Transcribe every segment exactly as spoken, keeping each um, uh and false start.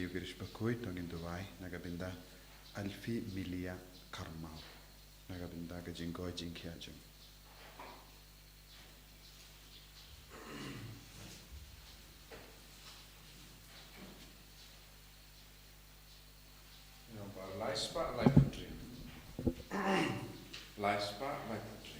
Eucharist bakhuid, to ngin duwai na ka bynta Alfie Milia Kharmau, na ka bynta ka jingkoi jingkhiah jong. Nambar lai spah lai phew tri. Lai spah lai phew tri.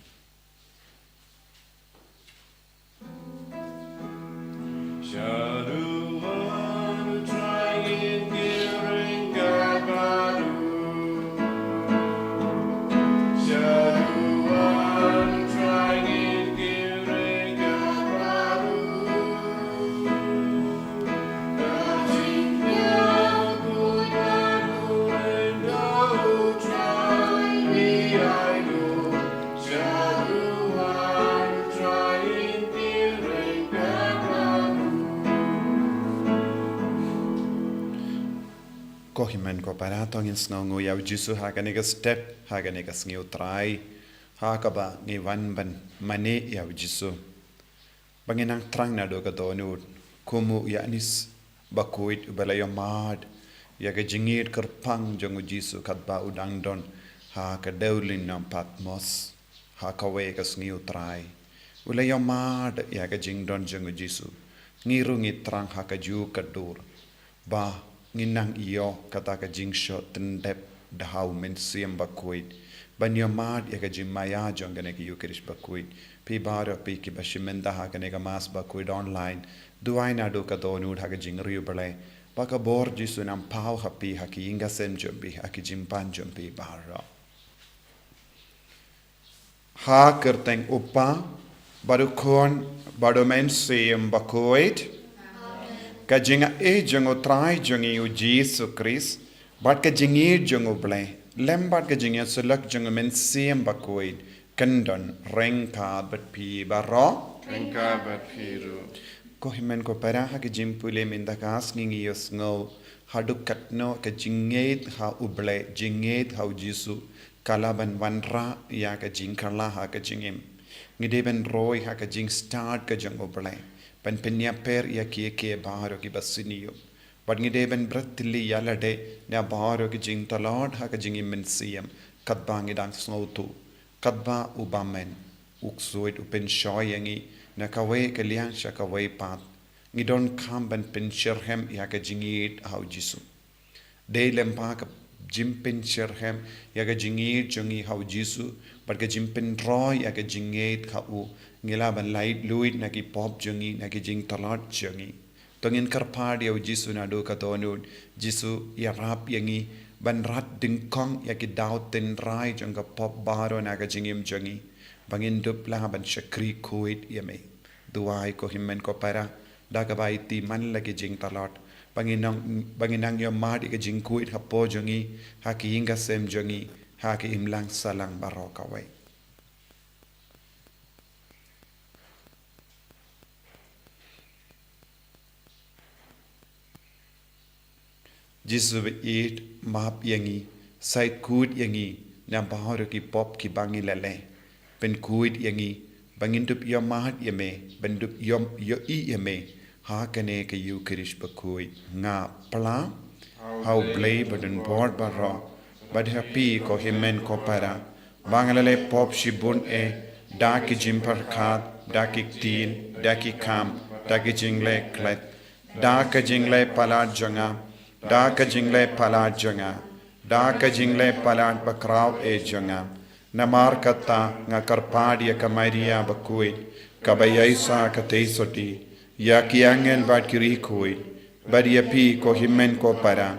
Shaduwan u Trai ngin kyrpad bad u. Shaduwan u Trai ngin kyrpad bad u. Ko hynmen ko para, to ngin sngewnguh ïa u Jisu ha kane ka step, ha kane ka sngi u Trai, ha kaba ngi wan ban mane ïa u Jisu. Ba ngin nang thrang naduh ka dohnud kum u Ïanis bakhuid uba la ïohmad ïa ka jingïeit kyrpang jong u Jisu katba u dang don ha ka dewlynnong Patmos, ha kawei ka sngi u Trai. U la ïohmad ïa ka jingdon jong u Jisu. Ngi ruh ngi thrang ha kajuh ka dur ba ngin nang ïoh kata ka jingshoh tyndep da ha u Mynsiem Bakhuid ban ïohmad ïa ka jingmaïa jong kane ka Eucharist bakhuid. Phi baroh phi kiba shim bynta ha kane ka Mass bakhuid online, duwai naduh ka dohnud ha ka jingriewblei ba ka bor Jisu un nang paw ha phi, ha ki ïing ki sem jong phi, ha ki jingpan jong phi baroh. Ha ka kyrteng u Kpa bad u Khun bad u Mynsiem Bakhuid. Ka jingaiei jong u Trai jong ngi u Jisu Khrist bad ka jingïeit jong u Blei lem bad ka jingïasyllok jong u Mynsiem Bakhuid kan don ryngkat bad phi baroh. Ryngkat bad phi ruh. Ko hynmen ko para, ha ka jingpule mynta ka sngi ngi ïohsngew haduh katno ka jingngeit ha u Blei, jingngeit ha u Jisu, ka lah ban wanrah ïa ka jingkylla ha ka jingim. Ngi dei ban roi ha ka jingstad ka jong u Blei ban pynïapher ïa kiei kiei baroh kiba sniew. Bad ngi dei ban bret tylli ïa lade na baroh ki jingtlot ha ka jingim mynsiem katba ngi dang sngewthuh, katba u bymman u ksuid u pynshoi ïa ngi na kawei ka liang sha kawei pat. Ngi donkam ban pynsyrhem ïa ka jingïeit ha u Jisu. Dei lem bad ka jingpynsyrhem ïa ka jingïeit jong ngi ha u Jisu bad ka jingpynroi ïa ka jingngeit ha u, ngi lah ban laitluid na ki pop jong ngi, na ki jingtlot jong ngi. To ngin kyrpad ïa u Jisu naduh ka dohnud. Jisu, ïarap ïa ngi ban rat dyngkong ïa ki daw tynrai jong ka pop baroh na ka jingim jong ngi, ba ngin dup lah ban shakri khuid ïa me. Duwai ko hynmen ko para, da kaba aiti man la ki jingtlot, ba ngin nang, ba ngin nang ïohmad ïa ka jingkhuid hapoh jong ngi, ha ki ïing ki sem jong ngi, ha ki imlang sahlang baroh kawei. Jisu ba ïeit, map ïa ngi, shait khuid ïa ngi na baroh ki pop kiba ngi la leh. Pynkhuid ïa ngi ba ngin dup ïohmad ïa me, ban dup ïoh, ïohi ïa me ha kane ka Eucharist bakhuid. Nga pla ha u Blei badonbor baroh, bad ha phi ko hynmen ko para, ba nga la leh pop shibun eh, da ki jingpyrkhat, da ki ktien, da ki kam, da ki jingleh klet, da ka jingleh palat jong nga, da ka jingleh palat jong nga, da ka jingleh palat bakhraw eh jong nga. Namar kata nga kyrpad ïa ka Maria bakhuid, kaba ïaishah katei sotti, ïa ki angel bad ki riewkhuid, bad ïa phi ko hynmen ko para,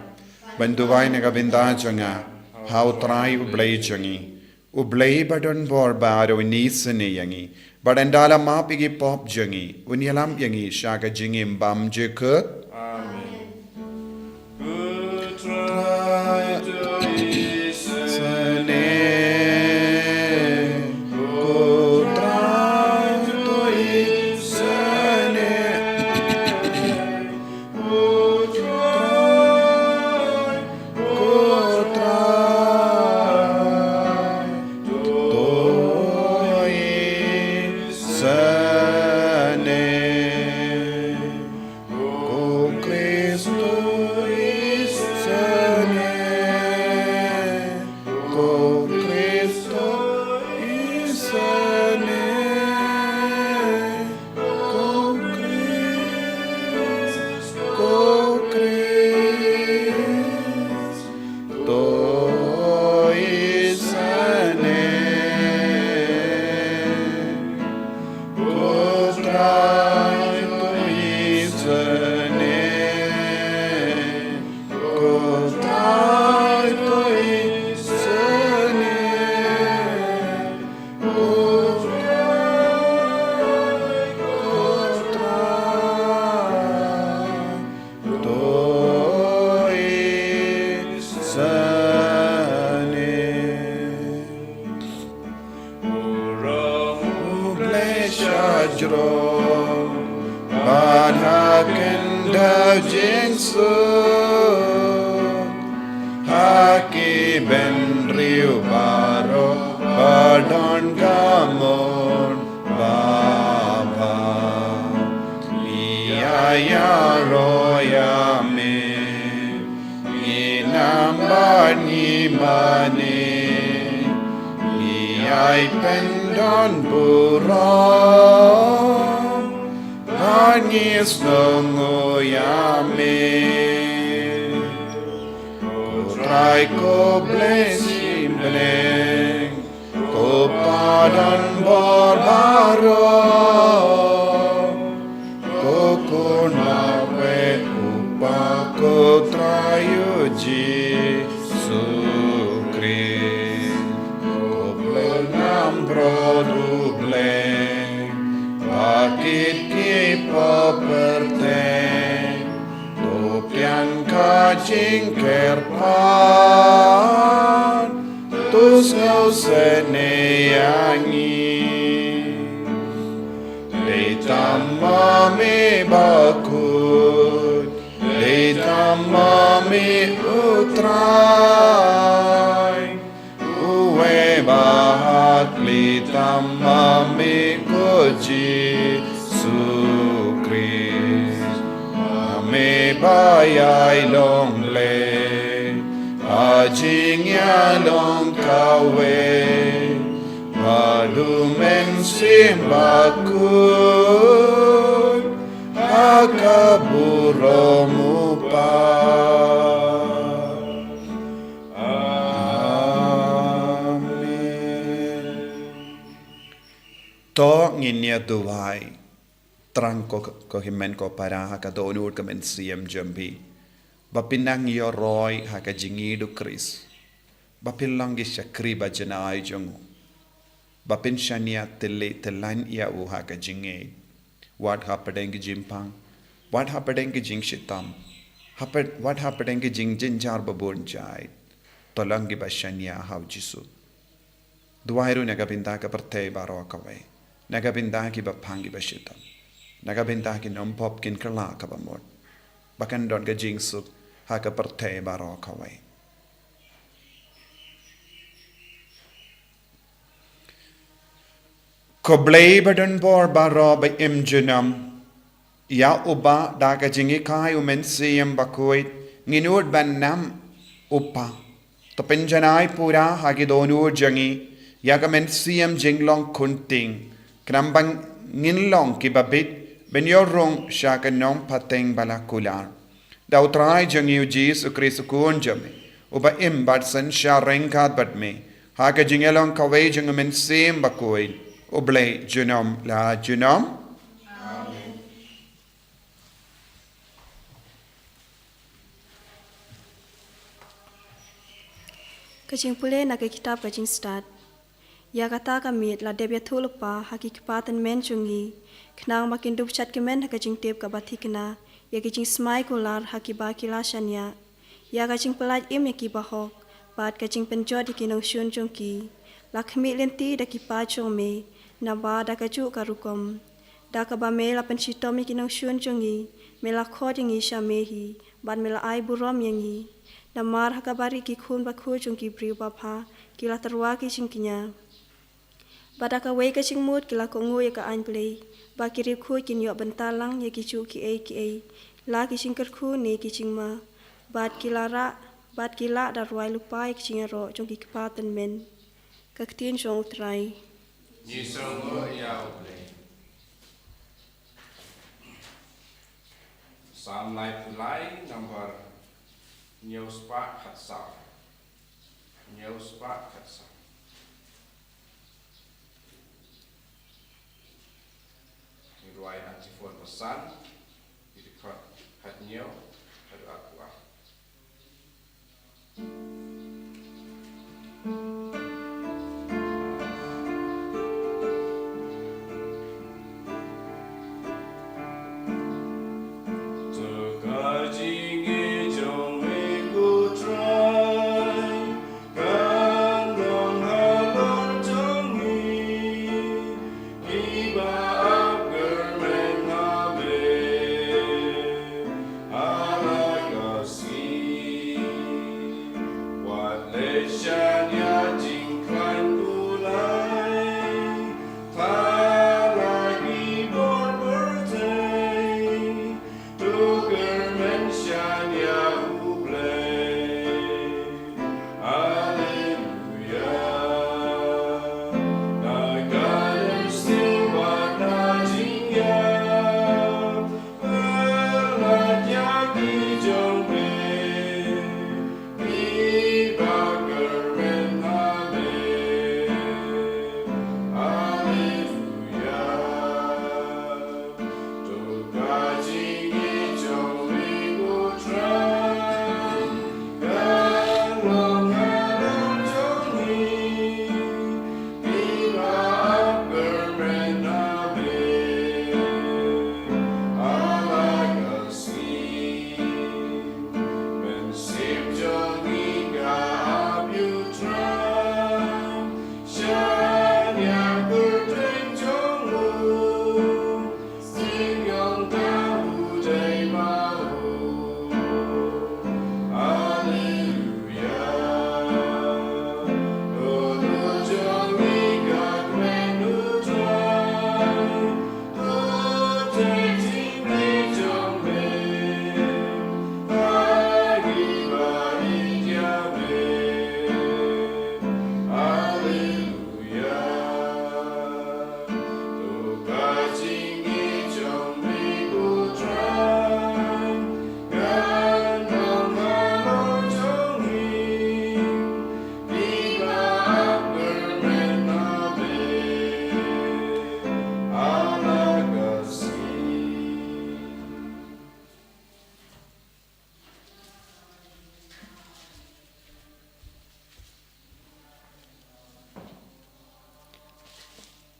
ban duwai na ka bynta jong nga ha u Trai u Blei jong ngi. U Blei badonbor baroh un isynei ïa ngi, bad ynda la map ïa ki pop jong ngi, un ïalam ïa ngi sha ka jingim bymjukut. Amen. jrong, bad ha khyndew jingsuk, ha ki bynriew baroh ba don ka mon babha. Ngi ïa ïaroh ïa me, ngi nam bad ngi mane, ngi ai pyndon burom, bad ngi sngewnguh ïa me. Ko Trai, ko Blei Synbeiñ, ko Pa donbor baroh, ko Khun Bapher, u Kpa, ko Trai, u Jisu Khrist, ko Blei nam brot u Blei ba kit ki pop pyrthei, to pdiang ka jingkyrpad, to sngewsynei ïa ngi. Dei tang ma me bakhuid, dei tang ma me u Trai, uwei ba hakli tang ma me, ko Jisu Khrist. Ma me ba ïai long Blei ha jingïalong kawei, bad U Mynsiem Bakhuid ha ka burom U Kpa. Amen. To ngin ïa duwai. Thrang ko, ko hynmen ko para ha ka dohnud ka mynsiem jong phi, ba phin nang ïaroh ha ka jingïeit u Khrist, ba phin long ki shakri ba janai jong u, ba phin shaniah tylli tyllan ïa u ha ka jingïeit, wat hapdeng ki jingpang, wat hapdeng ki jingshitom, hapd-, wat hapdeng ki jingjynjar ba bun jait. To long kiba shaniah ha u Jisu. Duwai ruh na ka bynta ka pyrthei baroh kawei, na ka bynta kiba pang kiba shitom, na ka bynta ki nongpop kin kylla kaba mut, ba kan don ka jingsuk ha ka pyrthei baroh kawei. Ko Blei ba donbor baroh ba im junom, ïa uba da ka jinghikai U Mynsiem Bakhuid ngin ud ban nam u Pa, to pynjanai pura ha ki dohnud jong ngi ïa ka mynsiem jinglong khunting, khnang ba ngin long kiba bit ban ïoh rung sha ka nongpateng ba la kular. Da U Trai jong ngi U Jisu Khrist U Khun jong me, uba im bad synshar ryngkat bad me ha ka jingïalong kawei jong U Mynsiem Bakhuid, U Blei junom la junom. Amen. Ka jingpule na ka kitab Ka Jingstad. Ïa kata ka miet la dep ïathuh lypa ha ki kpa tymmen jong ngi, khnang ba kin dup shat kmen ha ka jingtip kaba thikna ïa ki jingsmai kular ha kiba ki la shaniah, ïa ka jingpyllait im ïa ki bahok, bad ka jingpynjot ïa ki nongshun jong ki. La khmih lynti da ki paid jong me, naba da kajuh ka rukom, da kaba me la pynshitom ïa ki nongshun jong ngi, me la khot ïa ngi sha me hi, bad me la ai burom ïa ngi. Namar ha kaba rieh ki khun bakhuid jong ki briew babha ki la tyrwa ki jingkñia, bad da kawei ka jingmut ki la kohnguh ïa ka aiñ Blei, ba ki riewkhuid kin ïoh bynta lang ïa kijuh kiei kiei, la ki jingkyrkhu ne ki jingma, bad ki la rah, bad ki lah da rwai lypa ïa ki jingïaroh jong ki kpa tymmen. Ka ktien jong U Trai. Ngi sngewnguh ïa U Blei. Salm laiphew lai, number hynñiew spah khatsaw. Hynñiew spah khatsaw. Ngi rwai antiphon ba san, ki dkhot khathynñiew haduh arphew ar.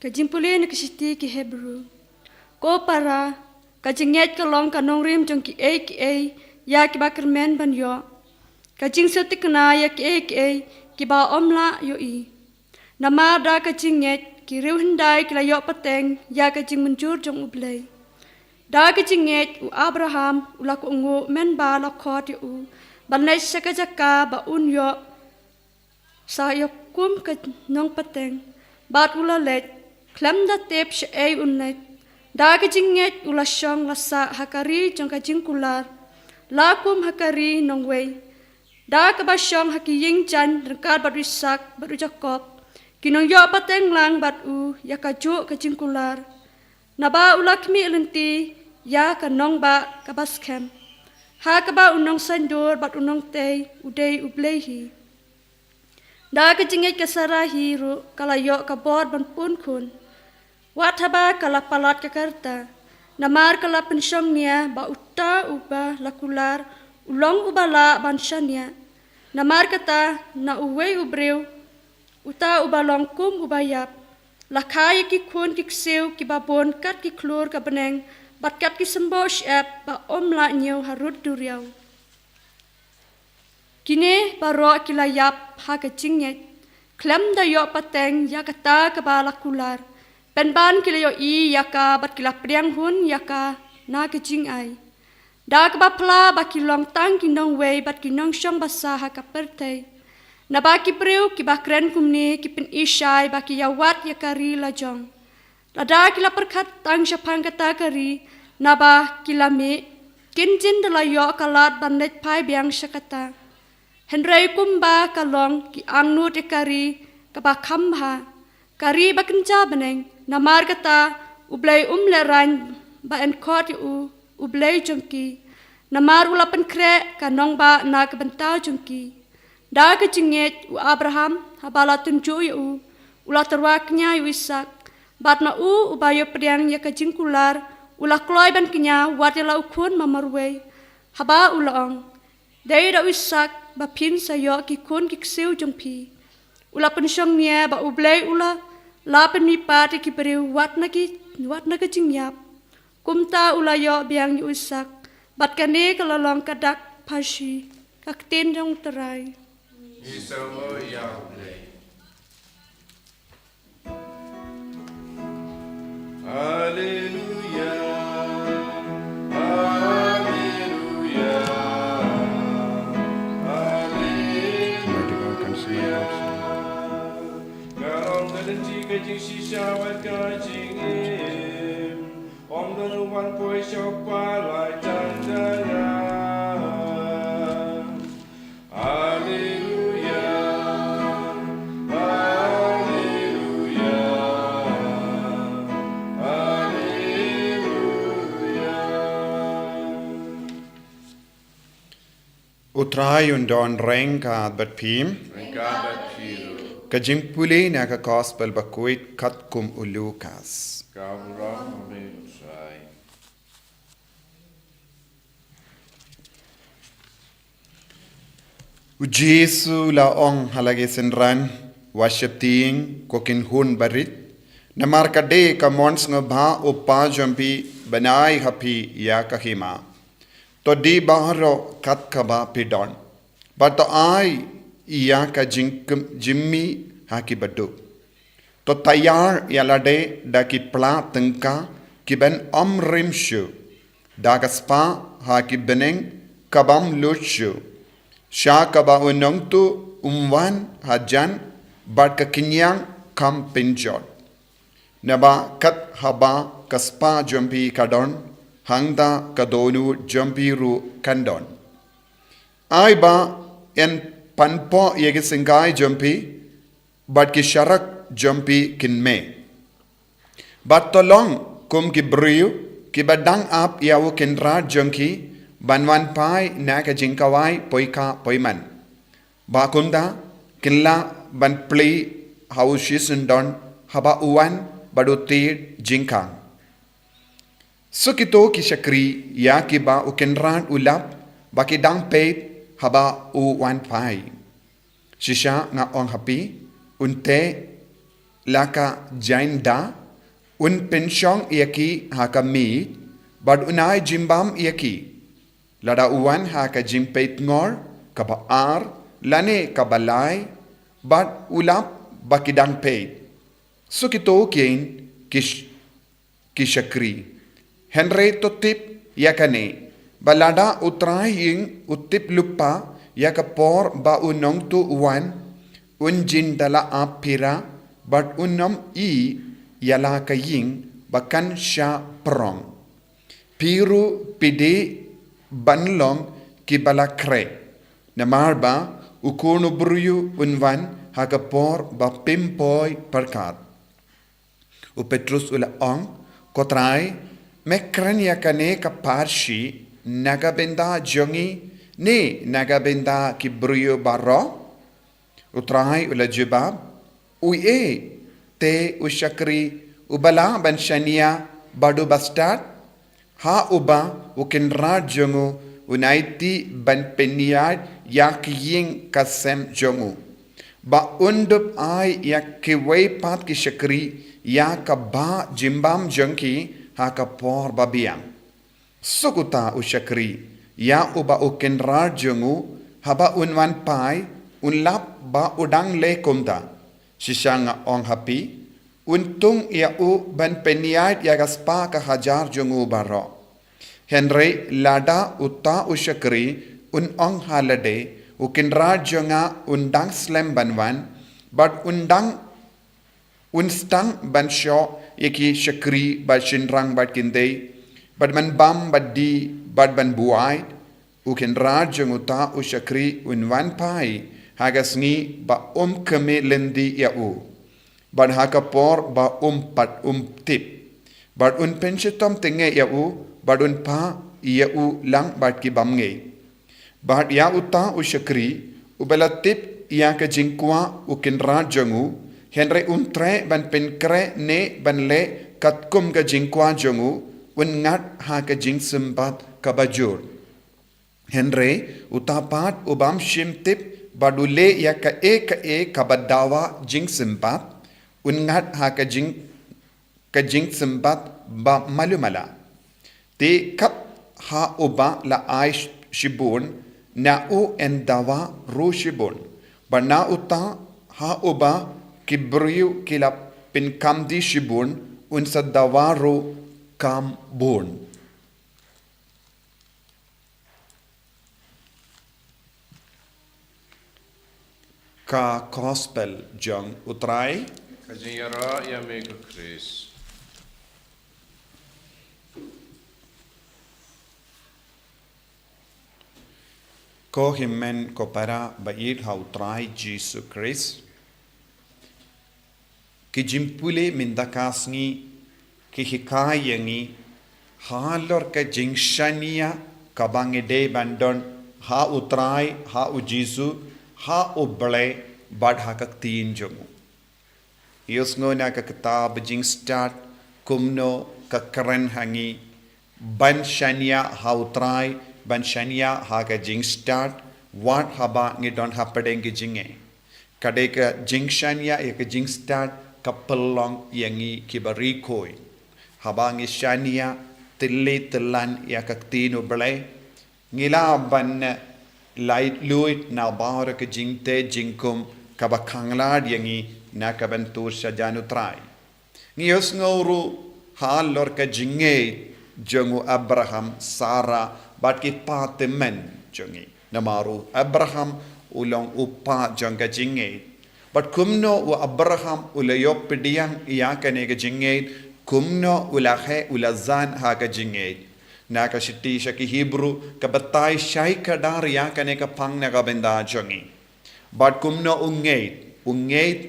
Ka jingpule na ka shithi ki Hebru. Ko para, ka jingngeit ka long ka nongrim jong kiei kiei ïa kiba kyrmen ban ïoh. Ka jingsngewthikna ïa kiei kiei kiba ym lah ïohi. Namar da ka jingngeit ki riewhyndai ki la ïoh pateng ïa ka jingmynjur jong U Blei. Da ka jingngeit u Abraham u la kohnguh mynba la khot ïa u ban leit sha ka jaka ba un ïoh sa ïa kum ka nongpateng, bad u la leit khlem da tip shaei un leit. Da ka jingngeit u la shong la sah ha ka ri jong ka jingkular, la kum ha ka ri nongwei, da kaba shong ha ki ïing jaiñ ryngkat bad u Isaak bad u Jakob, ki nongïoh pateng lang bad u ïa kajuh ka jingkular. Naba u la khmih lynti ïa ka nongbah kaba skhem, ha kaba u nongsaiñdur bad u nongtei u dei U Blei hi. Da ka jingngeit ka Sara hi ruh ka la ïoh ka bor ban pun khun, wat haba ka la palat ka rta, namar ka la pynshong nia ba uta uba la kular u long uba lah ban shaniah. Namar kata, na uwei u briew, uta uba long kum uba ïap, la kha ïa ki khun ki ksiew kiba bun kat ki khlur ka bneng bad kat ki symboh shyiap ba ym lah ñiew harud duriaw. Kine baroh ki la ïap ha ka jingngeit, khlem da ïoh pateng ïa kata kaba la kular, pynban ki la ïohi ïa ka bad ki la pdiang hun ïa ka na ka jingai. Da kaba phla ba ki long tang ki nongwei bad ki nongshong basa ha ka pyrthei. Naba ki briew kiba kren kumne ki pyni shai ba ki ïawad ïa ka ri lajong. Lada ki la pyrkhat tang shaphang kata ka ri, naba ki la mih, kin jin da la ïoh ka lad ban leit phai biang sha kata. Hynrei kumba ka long ki angnud ïa ka ri kaba kham bha, ka ri ba kynja bneng, namar kata U Blei um lehraiñ ba yn khot ïa u U Blei jong ki, namar u la pynkhreh ka nongbah na ka bynta jong ki. Da ka jingngeit u Abraham, haba la tynjuh ïa u, u la tyrwa kñia ïa u Isaak, bad ma u uba ïoh pdiang ïa ka jingkular, u la kloi ban kñia wat ïa la u khun marwei, haba u la ong, dei da u Isaak ba phin sa ïoh ki khun ki ksiew jong phi. U la pynshong nia ba U Blei u la, la pynmihpat ïa ki briew wat na ki, wat na ka jingïap. Kumta u la ïoh biang ïa u Isaak, bad kane ka la long ka dak phashi, ka ktien jong U Trai. Ngi sngewbha ïa U Blei. Haleluya. Haleluya. Haleluya. Ka long ka lynti ka jingshisha bad ka jingim. Ym don uban poi sha u Kpa la ïa tang da nga. Haleluya, haleluya, haleluya. U Trai un don ryngkat bad phi. Ryngkat bad phi ruh. Ka jingpule na ka Gospel bakhuid katkum u Lukas. Ka burom ha me U Trai. U Jisu u la ong ha la ki synran, wat sheptieng ko ki khun barit, namar ka dei ka mon sngewbha u Kpa jong phi ban ai ha phi ïa ka hima. To die baroh kat kaba phi don, bad to ai ïa ka jingkyrmen ha ki baduk. To taiar ïa lade da ki phla tyngka kiban ym rim shuh, da ka spah ha ki bneng kabym lut shuh, sha kaba u nongtuh um wan hajan bad ka khñiang kam pynjot. Naba kat haba ka spah jong phi ka don, hangta ka dohnud jong phi ruh kan don. Ai ba yn pan poh ïa ki syngkai jong phi, bad ki sharak jong phi kin mih. Bad to long kum ki briew kiba dang ap ïa u kynrad jong ki ban wan phai na ka jingkhawai poikha poiman. Ba kumta kin lah ban plie ha u shisyndon haba u wan bad u tied jingkhang. Suk ito ki shakri ïa kiba u kynrad u lap ba ki dang peit haba u wan phai. Shisha nga ong ha phi, un teh la ka jaiñ da, un pynshong ïa ki ha ka miej, bad un ai jingbam ïa ki. Lada u wan ha ka jingpeit ngor kaba ar, lane kaba lai, bad u lap ba ki dang peit. Suk ito kieñ ki sh- ki shakri. Hynrei to tip ïa kane, ba lada u trai ïing u tip lypa ïa ka por ba u nongtuh u wan, un jin da la ap phira, bad un ym ïeh ïa la ka ïing ba kan shah prong. Phi ruh phi dei ban long ki ba la khreh. Namar ba u Khun u briew un wan ha ka por ba phim poi pyrkhat. U Petrus u la ong, Ko Trai, me kren ïa kane ka pharshi na ka bynta jong ngi ne na ka bynta ki briew baroh? U Trai u la jubab, Uei te u shakri uba lah ban shaniah bad uba stad? Ha uba u kynrad jong u un aiti ban pynïaid ïa ka ïing ka sem jong u, ba un dup ai ïa kiwei pat ki shakri ïa ka bah jingbam jong ki ha ka por babiang. Suk uta u shakri ïa uba u kynrad jong u, haba un wan phai, un lap ba u dang leh kumta. Shisha nga ong ha phi, un thung ïa u ban pynïaid ïa ka spah ka hajar jong u baroh. Hynrei lada uta u shakri un ong ha lade, U kynrad jong nga un dang slem ban wan, bad un dang un sdang ban shoh ïa ki shakri ba shynrang bad kynthei, bad ban bam bad die, bad ban buaid, u kynrad jong uta u shakri un wan phai ha ka sngi ba um khmih lynti ïa u, bad ha ka por ba um pat um tip, bad un pynshitom tynga ïa u, bad un phah ïa u lang bad ki bymngeit. Bad ïa uta u shakri uba la tip ïa ka jingkwah u kynrad jong u, hynrei um treh ban pynkhreh ne ban leh katkum ka jingkwah jong u, un ngat ha ka jingsympat kaba jur. Hynrei uta pat u bym shym tip bad u leh ïa kaei kaei kaba dawa jingsympat, un ngat ha ka jing ka jingsympat ba malu mala. Te kat ha uba la ai sh- shibun, na u yn dawa ruh shibun. Bad na uta ha uba ki briew ki la pynkhamti shibun, un sa dawa ruh kham bun. Ka Gospel jong U Trai. Ka jingïarap ïa me ko Khrist. Ko hynmen ko para ba ïeit ha U Trai Jisu Khrist. Ki jingpule mynta ka sngi ki hikai ïa ngi halor ka jingshaniah kaba ngi dei ban don ha U Trai, ha U Jisu, ha U Blei, bad ha ka ktien jong u. Ïohsngew na ka kitab Jingstad kumno ka kren ha ngi ban shaniah ha U Trai, ban shaniah ha ka jingstad, wat haba ngi don hapdeng ki jingeh. Ka dei ka jingshaniah ïa ka jingstad ka pynlong ïa ngi kiba ri khuid. Haba ngi shaniah tylli tyllan ïa ka ktien U Blei, ngi lah ban lait luid na baroh ka jingtei jingkhum kaba khanglad ïa ngi na ka ban tur sha jan U Trai. Ngi ïohsngew ruh halor ka jingngeit jong u Abraham, Sarah, bad ki patymmen jong ngi. Namar u Abraham u long u kpa jong ka jingngeit. Bad kumno u Abraham u la ïoh pdiang ïa kane ka jingngeit, kumno u la heh u la jan ha ka jingngeit. Na ka shithi sha ki Hebru ka batai shai kdar ïa kane ka phang na ka bynta jong ngi. Bad kumno u ngeit, u ngeit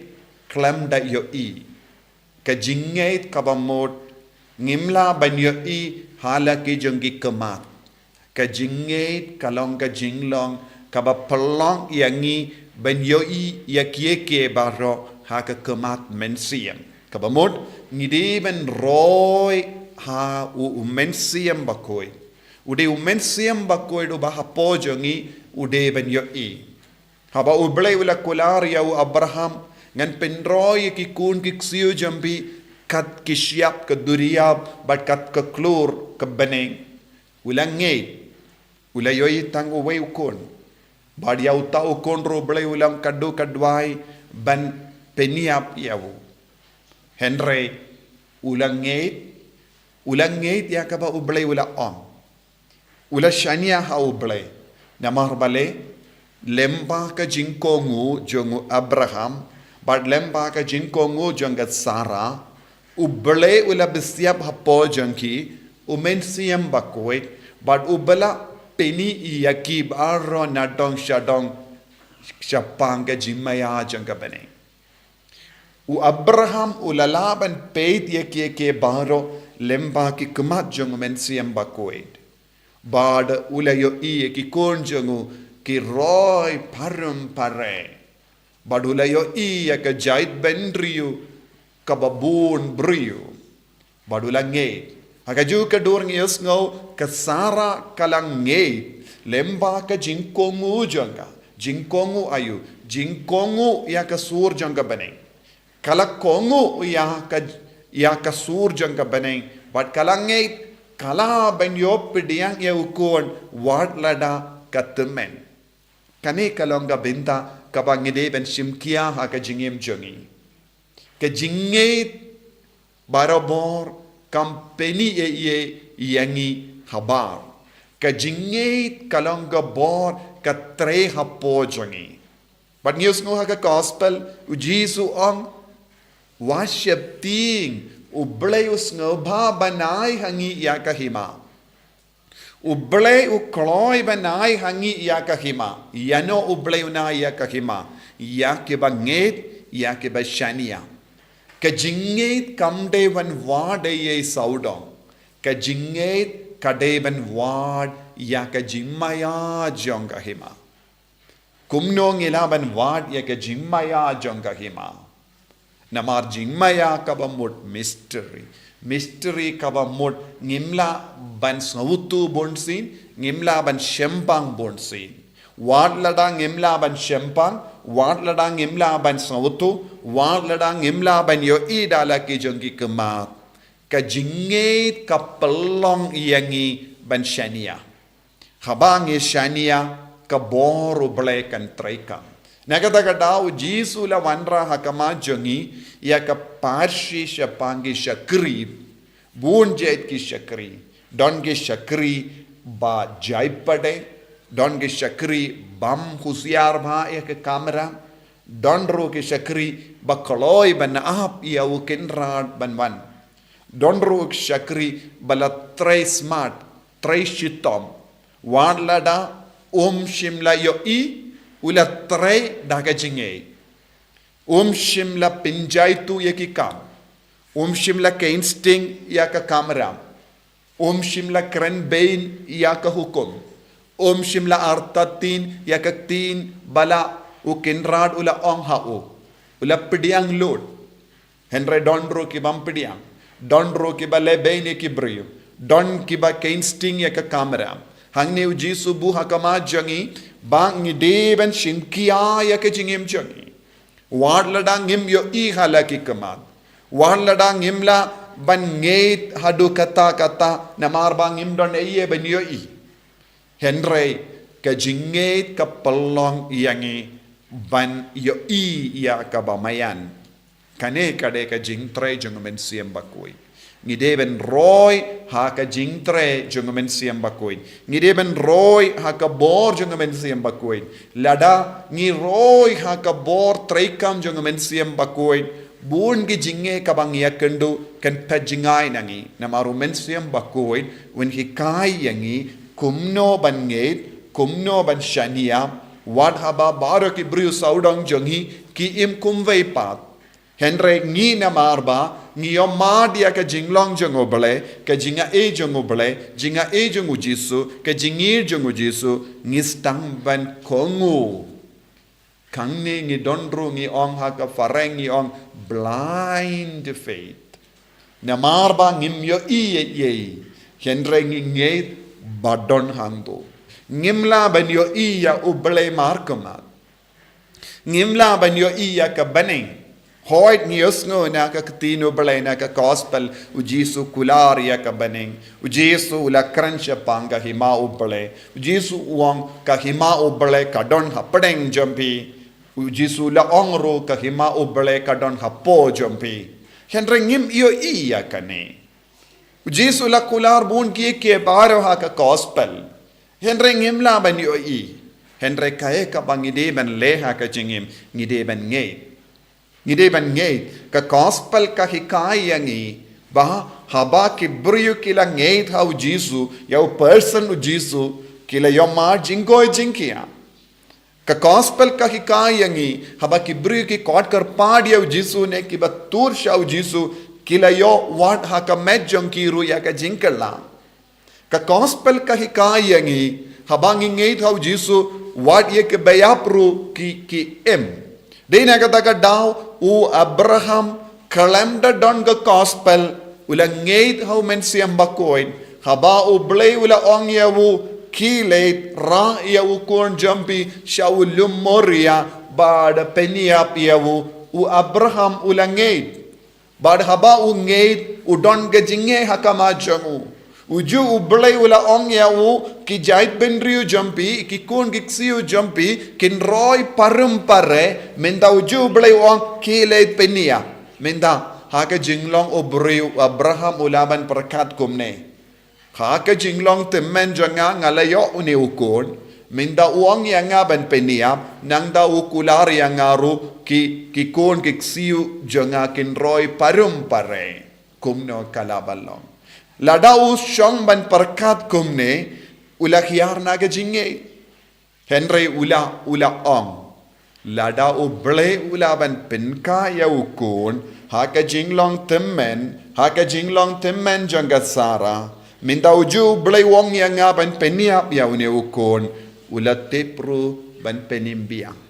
khlem da ïohi. Ka jingngeit kaba mut ngim lah ban ïohi ha la ki jong ki khmat. Ka jingngeit ka long ka jinglong kaba pynlong ïa ngi ban ïohi ïa kiei kiei baroh ha ka khmat mynsiem. Kaba mut ngi dei ban roi ha u, u Mynsiem Bakhuid. U dei u Mynsiem Bakhuid uba hapoh jong ngi u dei ban ïohi. Haba U Blei u la kular ïa u Abraham Ngan pynroi ïa ki khun ki ksiew jong phi kat ki shyiap ka duriaw bad kat ka khlur ka bneng. U la ngeit. U la ïohi tang uwei u khun. Bad ïa uta u khun ruh U Blei u la ong ka duh ka duwai ban pynïap ïa u. Hynrei u la ngeit, u la ngeit ïa kaba U Blei u la ong. U la shaniah ha U Blei. Namar balei, lyngba ka jingkohnguh jong u Abraham bad lyngba ka jingkohnguh jong ka Sarah, U Blei u la bishyiap hapoh jong ki u Mynsiem Bakhuid, bad u ba la pyni ïa ki baroh nadong shadong shaphang ka jingmaïa jong ka bneng. U Abraham u la lah ban peit ïa ki, ïa ki baroh lyngba ki khmat jong u Mynsiem Bakhuid. Bad u la ïohi ïa ki khun jong u ki roi pharem phareng. Bad u la ïohi ïa ka jaitbynriew kaba bun briew. Bad u la ngeit. Ha kajuh ka dur ngi ïohsngew ka Sarah ka la ngeit. Lyngba ka jingkohnguh jong ka. Jingkohnguh aïu. Jingkohnguh ïa ka sur jong ka bneng. Ka la kohnguh ïa ka, ïa ka sur jong ka bneng. Bad ka la ngeit. Ka lah ban ïoh pdiang ïa u khun. Wat lada ka tymmen. Kane ka long ka bynta kaba ngi dei ban shim khia ha ka jingim jong ngi. Ka jingngeit barabor kam pyni ei ei ïa ngi habar. Ka jingngeit ka long ka bor ka trei hapoh jong ngi. Bad ngi ïohsngew ha ka gospel, u Jisu u ong, wat sheptieng, U Blei u sngewbha ban ai ha ngi ïa ka hima. U Blei u kloi ban ai ha ngi ïa ka hima. Ïano U Blei un ai ïa ka hima? Ïa kiba ngeit, ïa kiba shaniah. Ka jingngeit kam dei ban wad ei ei sawdong. Ka jingngeit ka dei ban wad ïa ka jingmaïa jong ka hima. Kumno ngi lah ban wad ïa ka jingmaïa jong ka hima? Namar jingmaïa kaba mut mystery. Mystery kaba mut ngim lah ban sngewthuh bunsien, ngim lah ban shemphang bunsien. Wat lada ngim lah ban shemphang, wat lada ngim lah ban sngewthuh, wat lada ngim lah ban ïohi da la ki jong ki khmat. Ka jingngeit ka pynlong ïa ngi ban shaniah. Haba ngi shaniah ka bor U Blei kan treikam. Na kata ka daw u Jisu u la wanrah ha khmat jong ngi ïa ka pharshi shaphang ki shakri, bun jait ki shakri, don ki shakri ba jai pdeng, don ki shakri bym husiar bha ïa ka kamram, don ruh ki shakri ba kloi ban ap ïa u kynrad ban wan. Don ruh u shakri ba la trei smart, trei shitom. Wat lada um shym la ïohi, u la trei da ka jingngeit. Um shym la pynjai tuh ïa ki kam. Um shym la keiñ sting ïa ka kamram. Um shym la kren beiñ ïa ka hukum. Um shym la artatien ïa ka ktien ba la u kynrad u la ong ha u. U la pdiang lut. Hynrei don ruh ki bym pdiang. Don ruh kiba leh beiñ ïa ki briew. Don kiba keiñ sting ïa ka kamram. Hangne u Jisu u buh ha khmat jong ngi ba ngi dei ban shim khia ïa ka jingim jong ngi. Wat lada ngim ïohi ha la ki khmat. Wat lada ngim lah ban ngeit haduh katta katta namar ba ngim don ei ei ban ïohi. Hynrei ka jingngeit ka pynlong ïa ngi ban ïohi ïa kaba maïan. Kane ka dei ka jingtrei jong u Mynsiem Bakhuid. Ngi dei ban roi ha ka jingtrei jong u Mynsiem Bakhuid. Ngi dei ban roi ha ka bor jong u Mynsiem Bakhuid. Lada ngi roi ha ka bor treikam jong u Mynsiem Bakhuid, bun ki jingeh kaba ngi ïakynduh kan phet jngai na ngi. Namar u Mynsiem Bakhuid un hikai ïa ngi kumno ban ngeit, kumno ban shaniah, wat haba baroh ki briew sawdong jong ngi ki im kumwei pat. Hynrei ngi namar ba ngi ïohmad ïa ka jinglong jong U Blei, ka jingaiei jong U Blei, jingaiei jong u Jisu, ka jingïeit jong u Jisu, ngi sdang ban kohnguh. Hangne ngi don ruh ngi ong ha ka phareng ngi ong blind faith. Namar ba ngim ïohi ei ei, hynrei ngi ngeit ba don hangto. Ngim lah ban ïohi ïa U Blei markhmat. Ngim lah ban ïohi ïa ka bneng. Hooid ngi ïohsngew na ka ktien u Blei na ka gospel, u Jisu u kular ïa ka bneng. U Jisu u la kren shaphang ka hima u Blei. U Jisu u ong ka hima u Blei ka don hapdeng jong phi. U Jisu u la ong ruh ka hima u Blei ka don hapoh jong phi. Hynrei ngim ïohi ïa kane. U Jisu u la kular bun kiei kiei baroh ha ka gospel. Hynrei ngim lah ban ïohi. Hynrei kaei kaba ngi dei ban leh ha ka jingim, ngi dei ban ngeit. Ngi dei ban ngeit, ka gospel ka hikai ïa ngi ba haba ki briew ki la ngeit ha u Jisu, ïa u person u Jisu, ki la ïoh mar jingkoi jingkhiah. Ka gospel ka hikai ïa ngi, haba ki briew ki khot kyrpad ïa u Jisu ne kiba tur sha u Jisu, ki la ïoh wad ha ka met jong ki ruh ïa ka jingkylla. Ka gospel ka hikai ïa ngi, haba ngi ngeit ha u Jisu, wat ïa kiba ïap ruh ki, ki im. Dei na kata ka daw, u Abraham, khlem da don ka gospel, u la ngeit ha u Mynsiem Bakhuid. Haba u Blei u la ong ïa u, khie leit, rah ïa u khun jong phi, sha u lum Moria, bad pynïap ïa u, u Abraham u la ngeit. Bad haba u ngeit, u don ka jingeh ha khmat jong u. U ju u Blei u la ong ïa u, ki jaitbynriew jong phi, ki khun ki ksiew jong phi, kin roi parum pare, mynta u ju u Blei u ong, khie leit pynïap. Mynta, ha ka jinglong u briew, u Abraham u la ban pyrkhat kumne. Ha ka jinglong tymmen jong nga nga la ïoh une u khun, mynta u ong ïa nga ban pynïap, nangta u kular ïa nga ruh ki, ki khun ki ksiew jong nga kin roi parum pare. Kumno ka la ban long. Lada u shong ban pyrkhat kumne, u la hiar na ka jingngeit. Hynrei u la, u la ong. Lada u Blei u la ban pynkhie ïa u khun, ha ka jinglong tymmen, ha ka jinglong tymmen jong ka Sara. Mynta u ju u Blei u ong ïa nga ban pynïap ïa une u khun, u la tip ruh ban pynim biang.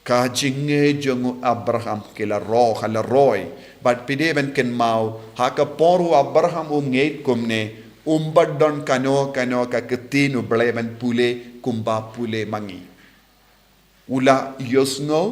Ka jingngeit jong u Abraham ki la roi, ka la roi. Bad phi dei ban kynmaw, ha ka por u Abraham u ngeit kumne, um pat don kano kano ka ktien u Blei ban pule, kumba pule ma ngi. U la ïohsngew,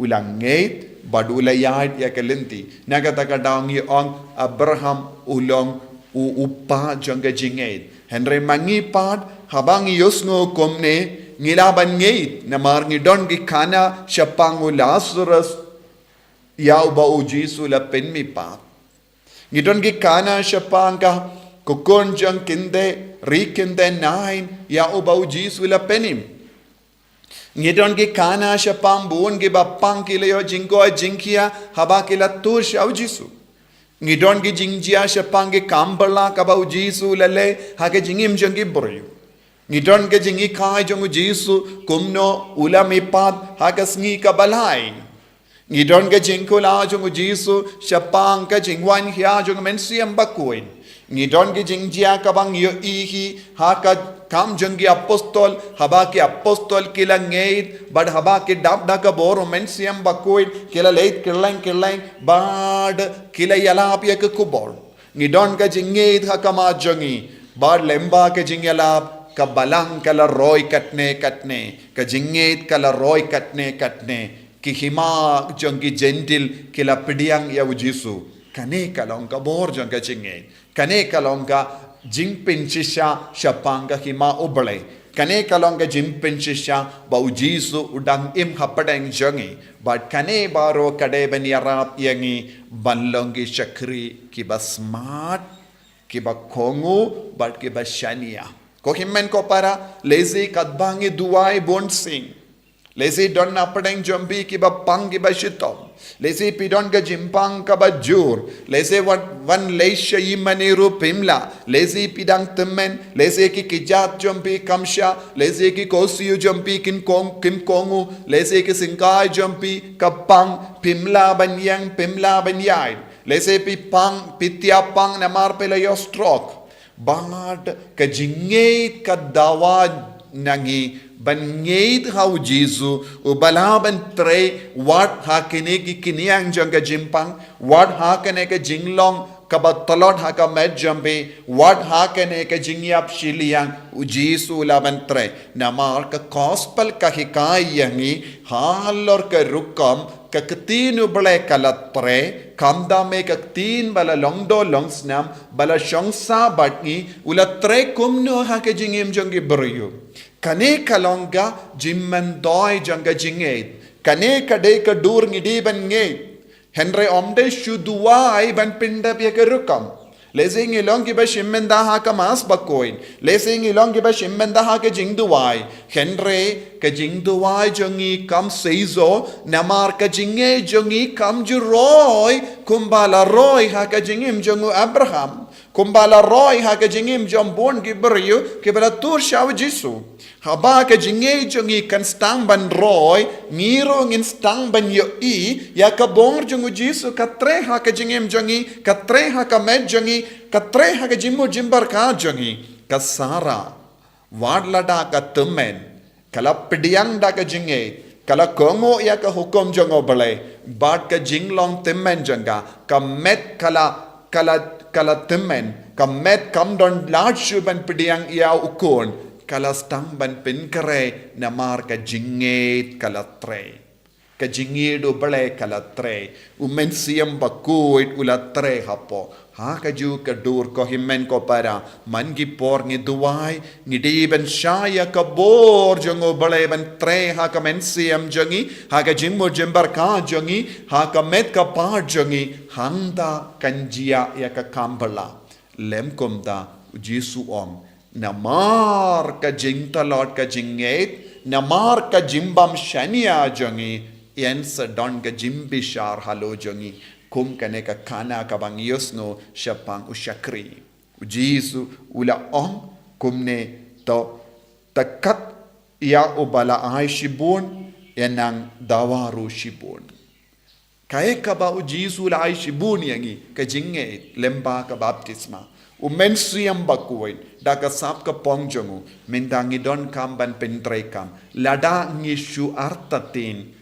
u la ngeit, bad u la ïaid ïa ka lynti. Na kata ka daw ngi ong Abraham u long u, u kpa jong ka jingngeit. Hynrei ma ngi pat, haba ngi ïohsngew kumne, ngi lah ban ngeit, namar ngi don ki khana, shaphang u Lazarus, ïa uba u Jisu u la pynmihpat. Ngi don ki khana shaphang ka, ka khun jong kynthei, ri kynthei Nain, ïa uba u Jisu u la pynim. Ngi don ki khana shaphang bun kiba pang ki la ïoh jingkoi jingkhiah, haba ki la tur sha u Jisu. Ngi don ki jingjia shaphang ki kam ba la kaba u Jisu u la leh, ha ka jingim jong ki briew. Ngi don ka jinghikai jong u Jisu, kumno u la mihpat, ha ka sngi kaba lai. Ngi don ka jingkular jong u Jisu, shaphang ka jingwan hia jong u Mynsiem Bakhuid. Ngi don ka jingjia kaba ngi ïohi, ha ka kam jong ki apostol, haba ki apostol ki la ngeit, bad haba ki dap da ka bor u Mynsiem Bakhuid, ki la leit kylleng kylleng, bad ki la ïalap ïa ka khubor. Ngi don ka jingngeit ha khmat jong ngi, bad lyngba ka jingïalap, ka balang ka la roi katne katne, ka jingngeit ka la roi katne katne, ki hima jong ki Jentil ki la pdiang ïa u Jisu. Kane ka long ka bor jong ka jingngeit. Kane ka long ka jingpynshisha shaphang ka hima u Blei. Kane ka long ka jingpynshisha ba u Jisu u dang im hapdeng jong ngi. Bad kane baroh ka dei ban ïarap ïa ngi ban long ki shakri kiba smart, kiba kohnguh, bad kiba shaniah. Ko hynmen ko para, lehse katba ngi duwai bun sien. Lehse don na pdeng jong phi kiba pang kiba shitom. Lehse phi don ka jingpang kaba jur. Lehse wan, wan leit sha ïingmane ruh phim lah. Lehse phi dang tymmen. Lehse ki kjat jong phi kam shah. Lehse ki khohsiew jong phi kin kong, kim kohnguh. Lehse ki syngkai jong phi ka pang phim lah ban ïeng, phim lah ban ïaid. Lehse phi pang, phi thiah pang namar phi la ïoh stroke. Bad ka jingngeit ka dawa na ngi ban ngeit ha u Jisu, uba lah ban trei wat ha kine ki khñiang jong ka jingpang, wat ha kane ka jinglong kaba tlot ha ka met jong phi, wat ha kane ka jingïap shiliang, u Jisu u lah ban trei. Namar ka gospel ka hikai ïa ngi halor ka rukom Ka ktien U Blei ka la trei, khamtam eh ka ktien ba la long doh long snam, ba la shong sah bad ngi, u la trei kumno ha ka jingim jong ki briew. Kane ka long ka jingmyntoi jong ka jingngeit. Kane ka dei ka dur ngi dei ban ngeit. Hynrei ym dei shu duwai ban pyndep ïa ka rukom. Lehse ngi long kiba shim bynta ha ka Mass Bakhuid. Lehse ngi long kiba shim bynta ha ka jingduwai. Hynrei ka jingduwai jong ngi kam seisoh, namar ka jingngeit jong ngi kam ju roi kumba la roi ha ka jingim jong u Abraham. Kumba la roi ha ka jingim jong bun ki briew kiba la tur sha u Jisu. Haba ka jingngeit jong ngi kan sdang ban roi, ngi ruh ngin sdang ban ïohi ïa ka bor jong u Jisu ka trei ha ka jingim jong ngi, ka trei ha ka met jong ngi, ka trei ha ka jingmut jingpyrkhat jong ngi. Ka Sarah, wat lada ka tymmen, ka la pdiang da ka jingngeit, ka la kohnguh ïa ka hukum jong U Blei, bad ka jinglong tymmen jong ka, ka met ka la, ka la, ka la tymmen, ka met kam don lad shuh ban pdiang ïa u khun, ka la sdang ban pynkhreh namar ka jingngeit ka la trei. Ka jingngeit U Blei ka la trei. U Mynsiem Bakhuid u la trei hapoh. Ha kajuh ka dur ko hynmen ko para, man ki por ngi duwai, ngi dei ban shah ïa ka bor jong U Blei ban trei ha ka mynsiem jong ngi, ha ka jingmut jingpyrkhat jong ngi, ha ka met ka phad jong ngi, hangta kan jia ïa ka kam ba la. Lym kumta, u Jisu u ong, namar ka jingtlot ka jingngeit, namar ka jingbym shaniah jong ngi, yn sa don ka jingbishar halor jong ngi, kum kane ka khana kaba ngi ïohsngew shaphang u shakri. U Jisu u la ong kumne, to, te kat ïa uba la ai shibun, ïa nang dawa ruh shibun. Kaei kaba u Jisu u la ai shibun ïa ngi, ka jingngeit lyngba ka baptisma. U Mynsiem Bakhuid, da ka sap ka phong jong u, mynta ngi donkam ban pyntreikam. Lada ngi shu artatien,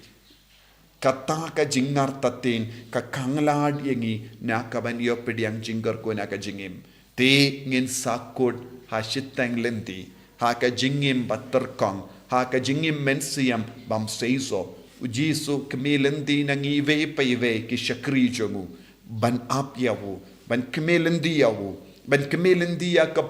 kata ka jingartatien ka khanglad ïa ngi na ka ban ïoh pdiang jingkyrkhu na ka jingim. Te ngin sa kut ha shiteng lynti, ha ka jingim ba tyrkhong, ha ka jingim mynsiem bym seisoh. U Jisu kmie lynti na ngi iwei pa iwei ki shakri jong u, ban ap ïa u, ban kmie lynti ïa u, ban kmie lynti ïa ka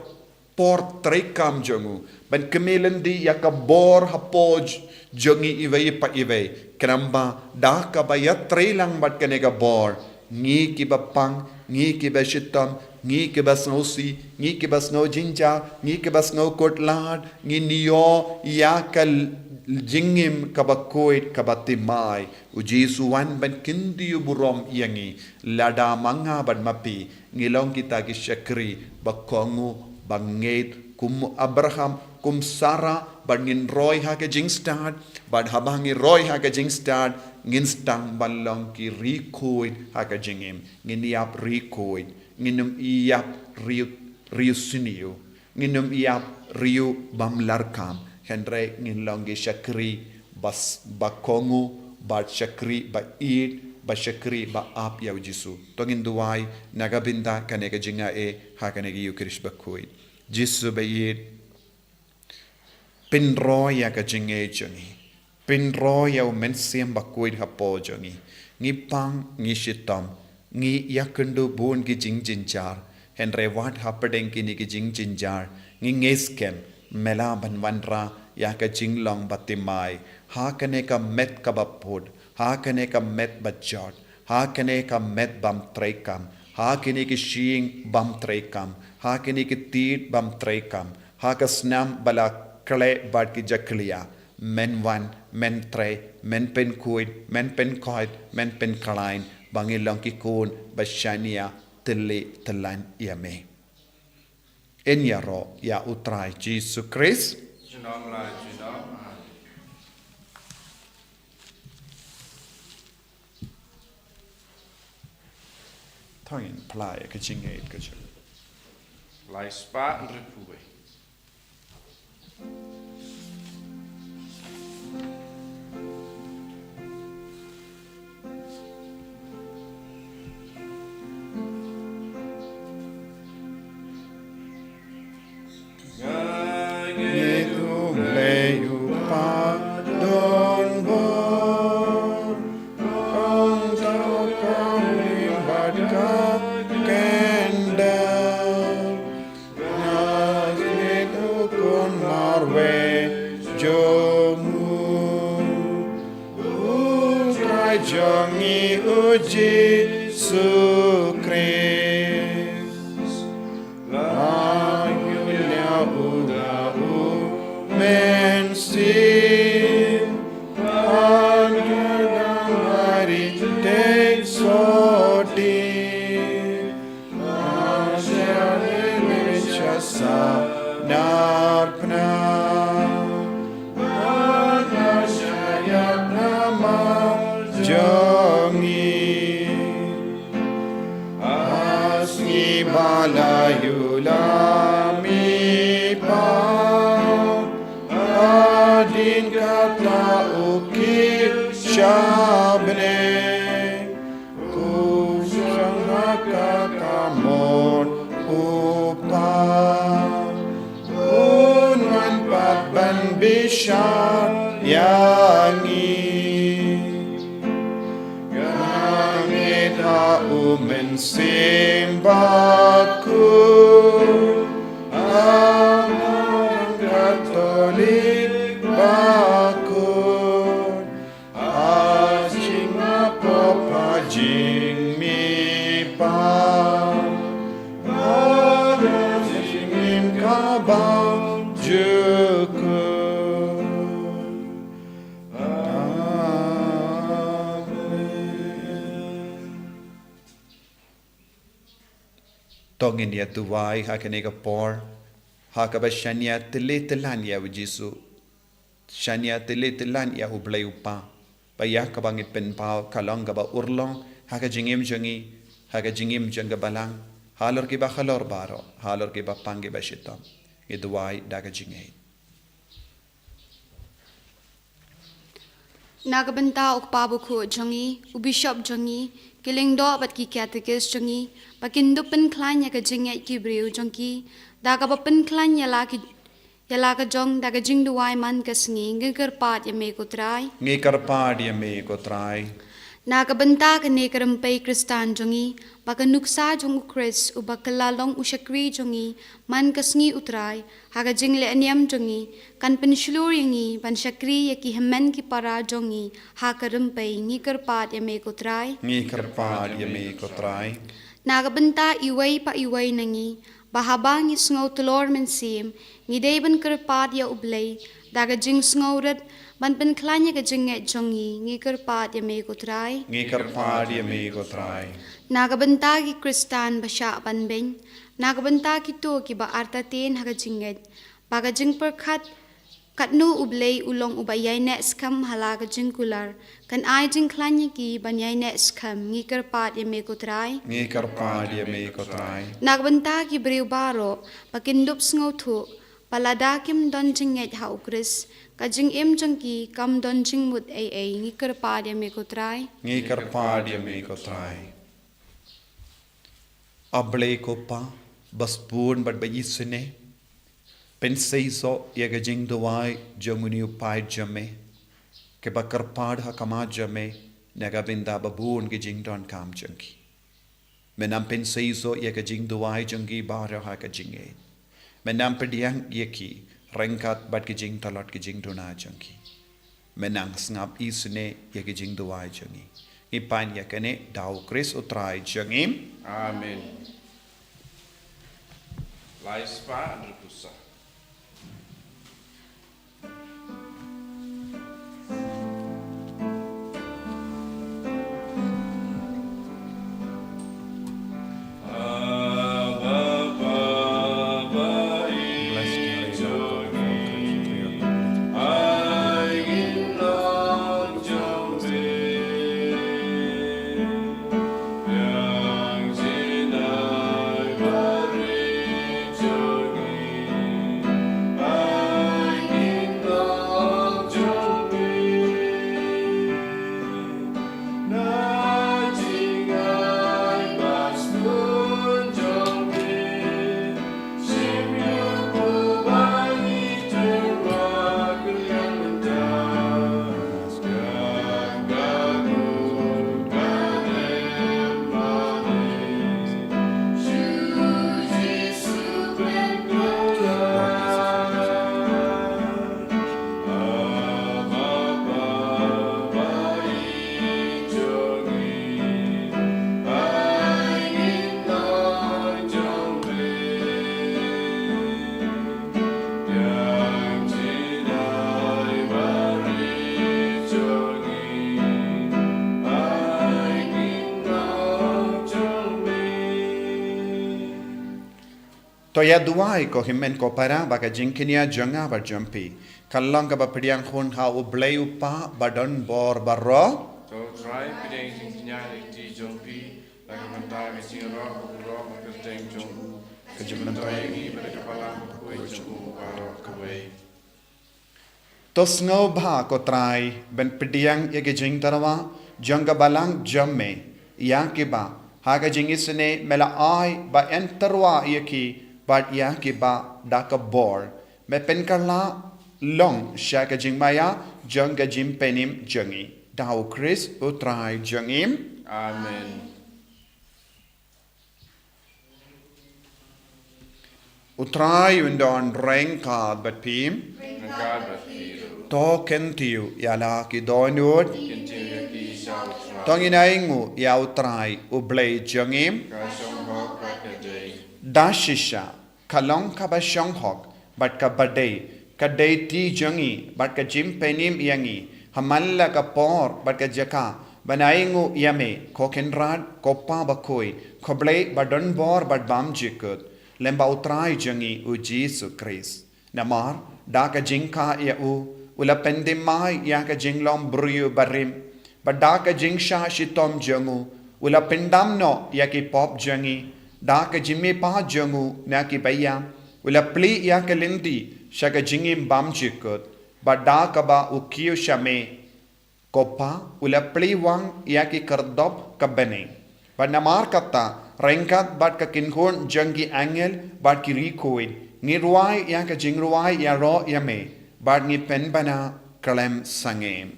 por treikam jong u, ban kmie lynti ïa ka bor hapoh j-, jong ngi iwei pa iwei. Khnang ba da kaba ïatreilang bad kane ka bor, ngi kiba pang, ngi kiba shitom, ngi kiba sngewsih, ngi kiba sngew jynjar, ngi kiba sngew khuslai, ngin ïoh ïa ka l-, jingim kaba khuid kaba thymmai. U Jisu u wan ban kyntiew burom ïa ngi, lada ma nga bad ma phi ngi long kita ki shakri ba kohnguh, ba ngeit kum u Abraham, kum Sarah, bad ngin roi ha ka jingstad, bad haba ngi roi ha ka jingstad, ngin sdang ban long ki riewkhuid ha ka jingim. Ngin ïap riewkhuid, ngin ym ïap riew, riew sniew, ngin ym ïap riew bym larkham, hynrei ngin long ki shakri ba s-, ba kohnguh, bad shakri ba ïeit, bad shakri ba ap ïa u Jisu. To ngin duwai na ka bynta kane ka jingaiei ha kane ka Ïukharist bakhuid. Jisu ba ïeit, pynroi ïa ka jingngeit jong ngi. Pynroi ïa u Mynsiem Bakhuid hapoh jong ngi. Ngi pang, ngi shitom, ngi ïakynduh bun ki jingjynjar. Hynrei wat hapdeng kine ki jingjynjar, ngi ngeit skhem me lah ban wanrah ïa ka jinglong ba thymmai ha kane ka met kaba pud, ha kane ka met ba jot, ha kane ka met bym treikam, ha kine ki shyieng bym treikam, ha kine ki tied bym treikam, ha ka snam ba la khleh bad ki jakhlia. Men wan, men trei, men pynkhuid, men pynkhuid, men pynkhlaiñ, ba ngin long ki khun ba shaniah, tylli tyllan ïa me. Yn ïaroh ïa u Trai Jisu Khrist. Junom la junom. To ngin phla ïa ka jingngeit ka jong. Lai spah hynriewphew wei. Nga ngeit U Blei u padonbor, jong ngi u Jisu Khrist. La ïoh ïa u da u Mynsiem, ha ka dang mari te soti. Asha ne ne sha sa nar pna. Asha ya pna ma jong ngi. As ngi ba la ïoh la mi pa. Hadien kata u kiew sha bneng. U shong ha ka kamon u Pa. Un wan pat ban bishar ïa ngi. Ka ngeit ha u Mynsiem Bakhuid. Ha ka Katholik bakhuid. Ha jingmap pop ha jingmihpat. Ha ka jingim kaba jukut. Amen. To ngin ïa duwai ha kane ka por. Ha kaba shaniah tylli tyllan ïa u Jisu. Shaniah tylli tyllan ïa u Blei u Kpa. Ba ïa kaba ngi pynpaw ka long kaba urlong ha ka jingim jong ngi, ha ka jingim jong ka balang, halor kiba halor baroh, halor kiba pang kiba shitom. Ngi duwai da ka jingngeit. Na ka bynta u Kpa Bakhuid jong ngi, u Bishop jong ngi, ki lyngdoh bad ki katekis jong ngi, ba kin dup pynkhlaiñ ïa ka jingngeit ki briew jong ki, da kaba pynkhlaiñ ïa la ki Ïa la ka jong da ka jingduwai man ka sngi, ngi kyrpad ïa me ko Trai. Ngi kyrpad ïa me ko Trai. Na ka bynta kane ka rympei Khristan jong ngi, ba ka nuksa jong u Khrist, uba kylla long u shakri jong ngi, man ka sngi u Trai, ha ka jingleh niam jong ngi, kan pynshlur ïa ngi, ban shakri ïa ki hynmen ki para jong ngi, ha ka rympei ngi kyrpad ïa me ko Trai. Ngi kyrpad ïa me ko Trai. Na ka bynta iwei pa iwei na ngi, ba haba ngi sngew tlor mynsiem, ngi dei ban kyrpad ïa u Blei, da ka jingsngew rit, ban pynkhlaiñ ïa ka jingngeit jong ngi, ngi kyrpad ïa me ko Trai. Ngi kyrpad ïa me ko Trai. Na ka bynta ki Khristan ba shah ban beiñ, na ka bynta kito kiba artatien ha ka jingngeit, ba ka jingpyrkhat, katno u Blei u long uba ïaineh skhem ha la ka jingkular, kan ai jingkhlaiñ ïa ki ban ïaineh skhem, ngi kyrpad ïa me ko Trai. Ngi kyrpad ïa me ko Trai. Na ka bynta ki briew baroh, ba kin dup sngewthuh, ba lada kim don jingngeit ha u Khrist, ka jingim jong ki kam don jingmut ei ei, ngi kyrpad ïa me ko Trai. Ngi kyrpad ïa me ko Trai. A Blei ko Pa, ba sbun bad ba isynei, pynseisoh ïa ka jingduwai jong une u paid jong me, kaba kyrpad ha khmat jong me, na ka bynta ba bun ki jingdonkam jong ki. Men nang pynseisoh ïa ka jingduwai jong ki baroh ha ka jingngeit. Men nang pdiang ïa ki, ryngkat bad ki jingtlot ki jingduna jong ki. Men nang sngap isynei ïa ki jingduwai jong ngi. Ngi pan ïa kane da u Khrist u Trai jong ngi. Amen. Lai spah hynriewphew saw. To ïa duwai ko hynmen ko para ba ka jingkñia jong nga bad jong phi kan long kaba pdiang hun ha U Blei U Kpa ba don bor baroh. To U Trai pdiang jingkñia ïa ka kti jong phi na ka bynta ka jingïaroh baroh ka kyrteng jong u, ka jingmyntoi ïa ngi bad ka balang bakhuid jong u baroh kawei. To sngewbha ko Trai ban pdiang ïa ka jingtyrwa jong ka balang jong me ïa kiba ha ka jingisynei me la ai ba yn tyrwa ïa ki bad ïa kiba da ka bor me pynkylla long sha ka jingmaïa jong ka jingpynim jong ngi. Da U Khrist U Trai jong ngi. Amen. U Trai un don ryngkat bad phi. Ryngkat bad phi ruh. To kyntiew ïa la ki dohnud. Kyntiew ïa ki sha U Trai. To ngin ainguh ïa U Trai U Blei jong ngi. Ka shong hok bad ka dei. Da shisha ka long kaba shong hok bad kaba dei, ka dei ti jong ngi bad ka jingpynim ïa ngi ha man la ka por bad ka jaka ban ainguh ïa me ko Kynrad, ko Pa bakhuid, ko Blei ba don bor bad bymjukut, lem bad U Trai jong ngi U Jisu Khrist. Namar da ka jingkha ïa u, u la pynthymmai ïa ka jinglong briew barim, bad da ka jingshah shitom jong u, u la pyndam noh ïa ki pop jong ngi. Da ka jingmihpat jong u na ki baïap, u la plie ïa ka lynti sha ka jingim bymjukut, bad da kaba u kiew sha me, ko Pa, u la plie wang ïa ki khyrdop ka bneng. Bad namar kata, ryngkat bad ka kynhun jong ki angel bad ki riewkhuid, ngi rwai ïa ka jingrwai ïaroh ïa me, bad ngi pynbna khlem sangeh.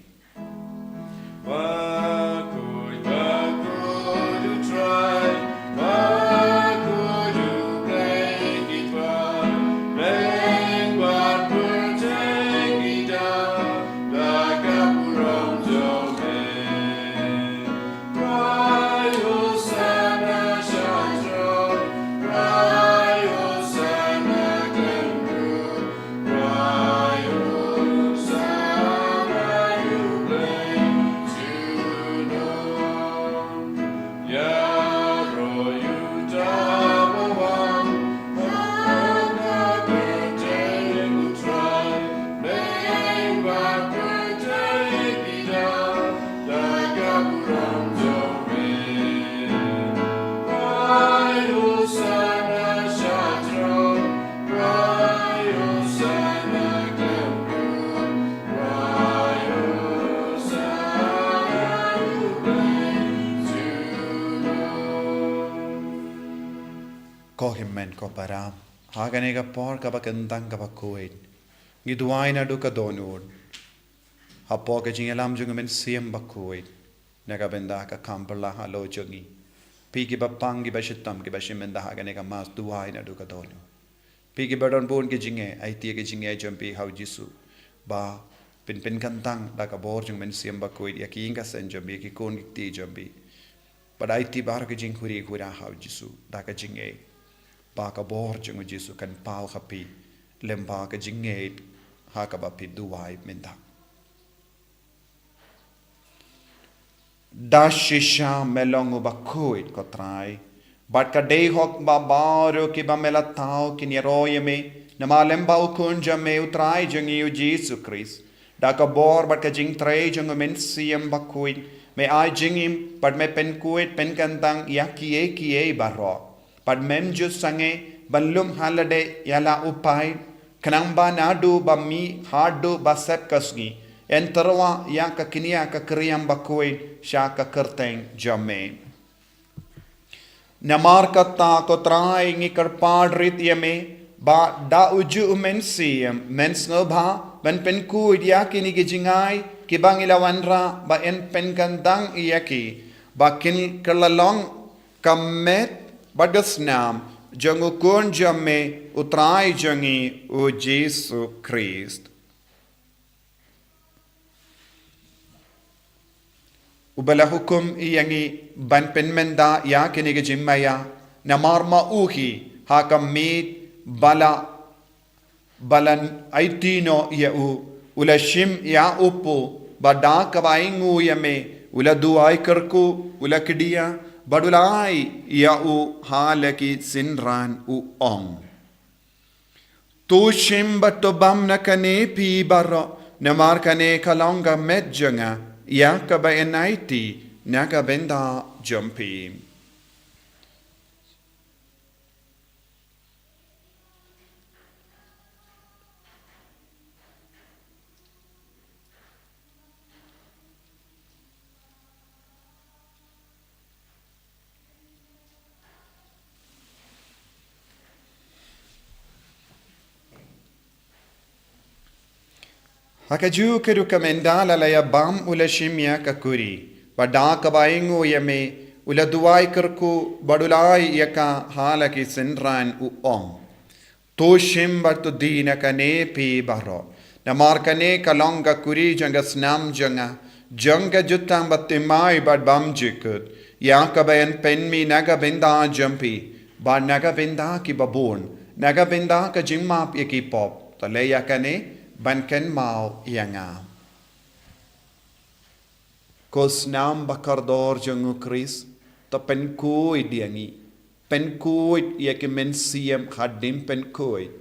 Ko hynmen ko para, ha kane ka por kaba kyntang kaba khuid, ngi duwai naduh ka dohnud. Hapoh ka jingïalam jong u Mynsiem Bakhuid, na ka bynta ka kam phylla halor jong ngi. Phi kiba pang, kiba shitom, kiba shim bynta ha kane ka Mass, duwai naduh ka dohnud. Phi kiba don bun ki jingeh, aiti ki jingeh jong phi ha U Jisu. Ba phin pynkyntang da ka bor jong u Mynsiem Bakhuid ïa ki ïing ki sem jong phi, ïa ki khun ki kti jong phi. Bad aiti baroh ki jingkhuslai khuslai ha U Jisu da ka jingeh, ba ka bor jong U Jisu kan paw ha phi lem bad ka jingngeit ha kaba phi duwai mynta. Da shisha me long u bakhuid ko Trai, bad ka dei hok ba baroh kiba me la thaw kin ïaroh ïa me namar lem bad u Khun jong me u Trai jong ngi U Jisu Khrist. Da ka bor bad ka jingtrei jong u Mynsiem Bakhuid, me ai jingim bad me pynkhuid pynkyntang ïa kiei kiei baroh. Bad mem ju sangeh ban lum ha lade ïa la u paid, khnang ba naduh ba mih haduh ba sep ka sngi, yn tyrwa ïa ka kñia ka kñiam bakhuid sha ka kyrteng jong me. Namar kata ko Trai ngi kyrpad rit ïa me, ba da u juh u Mynsiem men sngewbha ban pynkhuid ïa kine ki jingai kiba ngi la wanrah ba yn pynkyntang ïa ki, ba kin kylla long ka met bad ka snam jong u Khun jong me u Trai jong ngi U Jisu Khrist. Uba la hukum ïa ngi ban pynmynta ïa kine ki jingmaïa, namar ma u hi ha ka miet ba la, ba la aiti noh ïa u, u la shim ïa u paw, bad da kaba ainguh ïa me u la duwai kyrkhu, u la kdiah bad u la ai ïa u ha la ki synran u ong: To shim bad to bam na kane phi baroh, namar kane ka long ka met jong nga, ïa kaba yn aiti na ka bynta jong phi. Ha kajuh ka rukom ynda la la ïa bam u la shim ïa ka kuri, bad da kaba ainguh ïa me u la duwai kyrkhu bad u la ai ïa ka ha la ki synran, u ong: To shim bad to die na kane phi baroh, namar kane ka long ka kuri jong ka snam jong nga, jong ka jutang bathymmai bad bymjukut, ïa kaba yn pynmih na ka bynta jong phi bad na ka bynta kiba bun, na ka bynta ka jingmap ïa ki pop. To leh ïa kane ban kynmaw ïa nga. Ko snam ba kordor jong u Khrist, to pynkhuid ïa ngi. Pynkhuid ïa ki mynsiem hadien pynkhuid.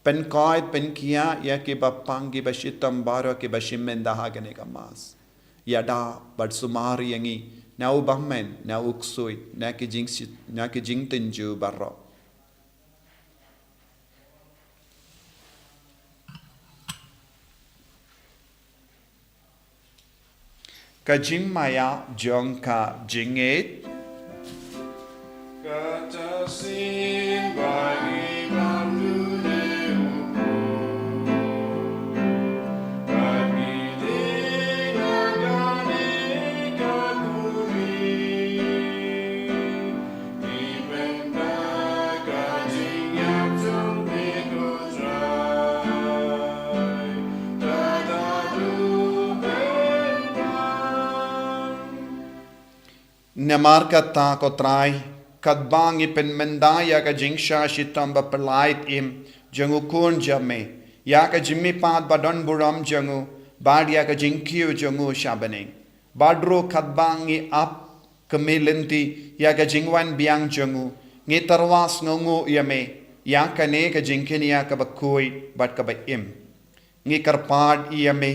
Pynkhuid, pynkhiah ïa kiba pang, kiba shitom baroh kiba shim mynta ha kane ka Mass. Ïada bad sumar ïa ngi na u bymmen, na u ksuid, na ki jingshit, na ki jingtynjuh baroh. Ka jingmaïa jong ka jingngeit. Kata sien ba ngi bam dune u Kpa, ba ngi dei na kane ka kuri. Namar kata ko Trai, katba ngi pynmynta ïa ka jingshah shitom baphyllaieid im jong u Khun jong me, ïa ka jingmihpat badonburom jong u, bad ïa ka jingkiew jong u sha bneng, bad ruh katba ngi ap kmie lynti ïa ka jingwan biang jong u, ngi tyrwa sngewnguh ïa me ïa kane ka jingkñia kaba khuid bad kaba im. Ngi kyrpad ïa me,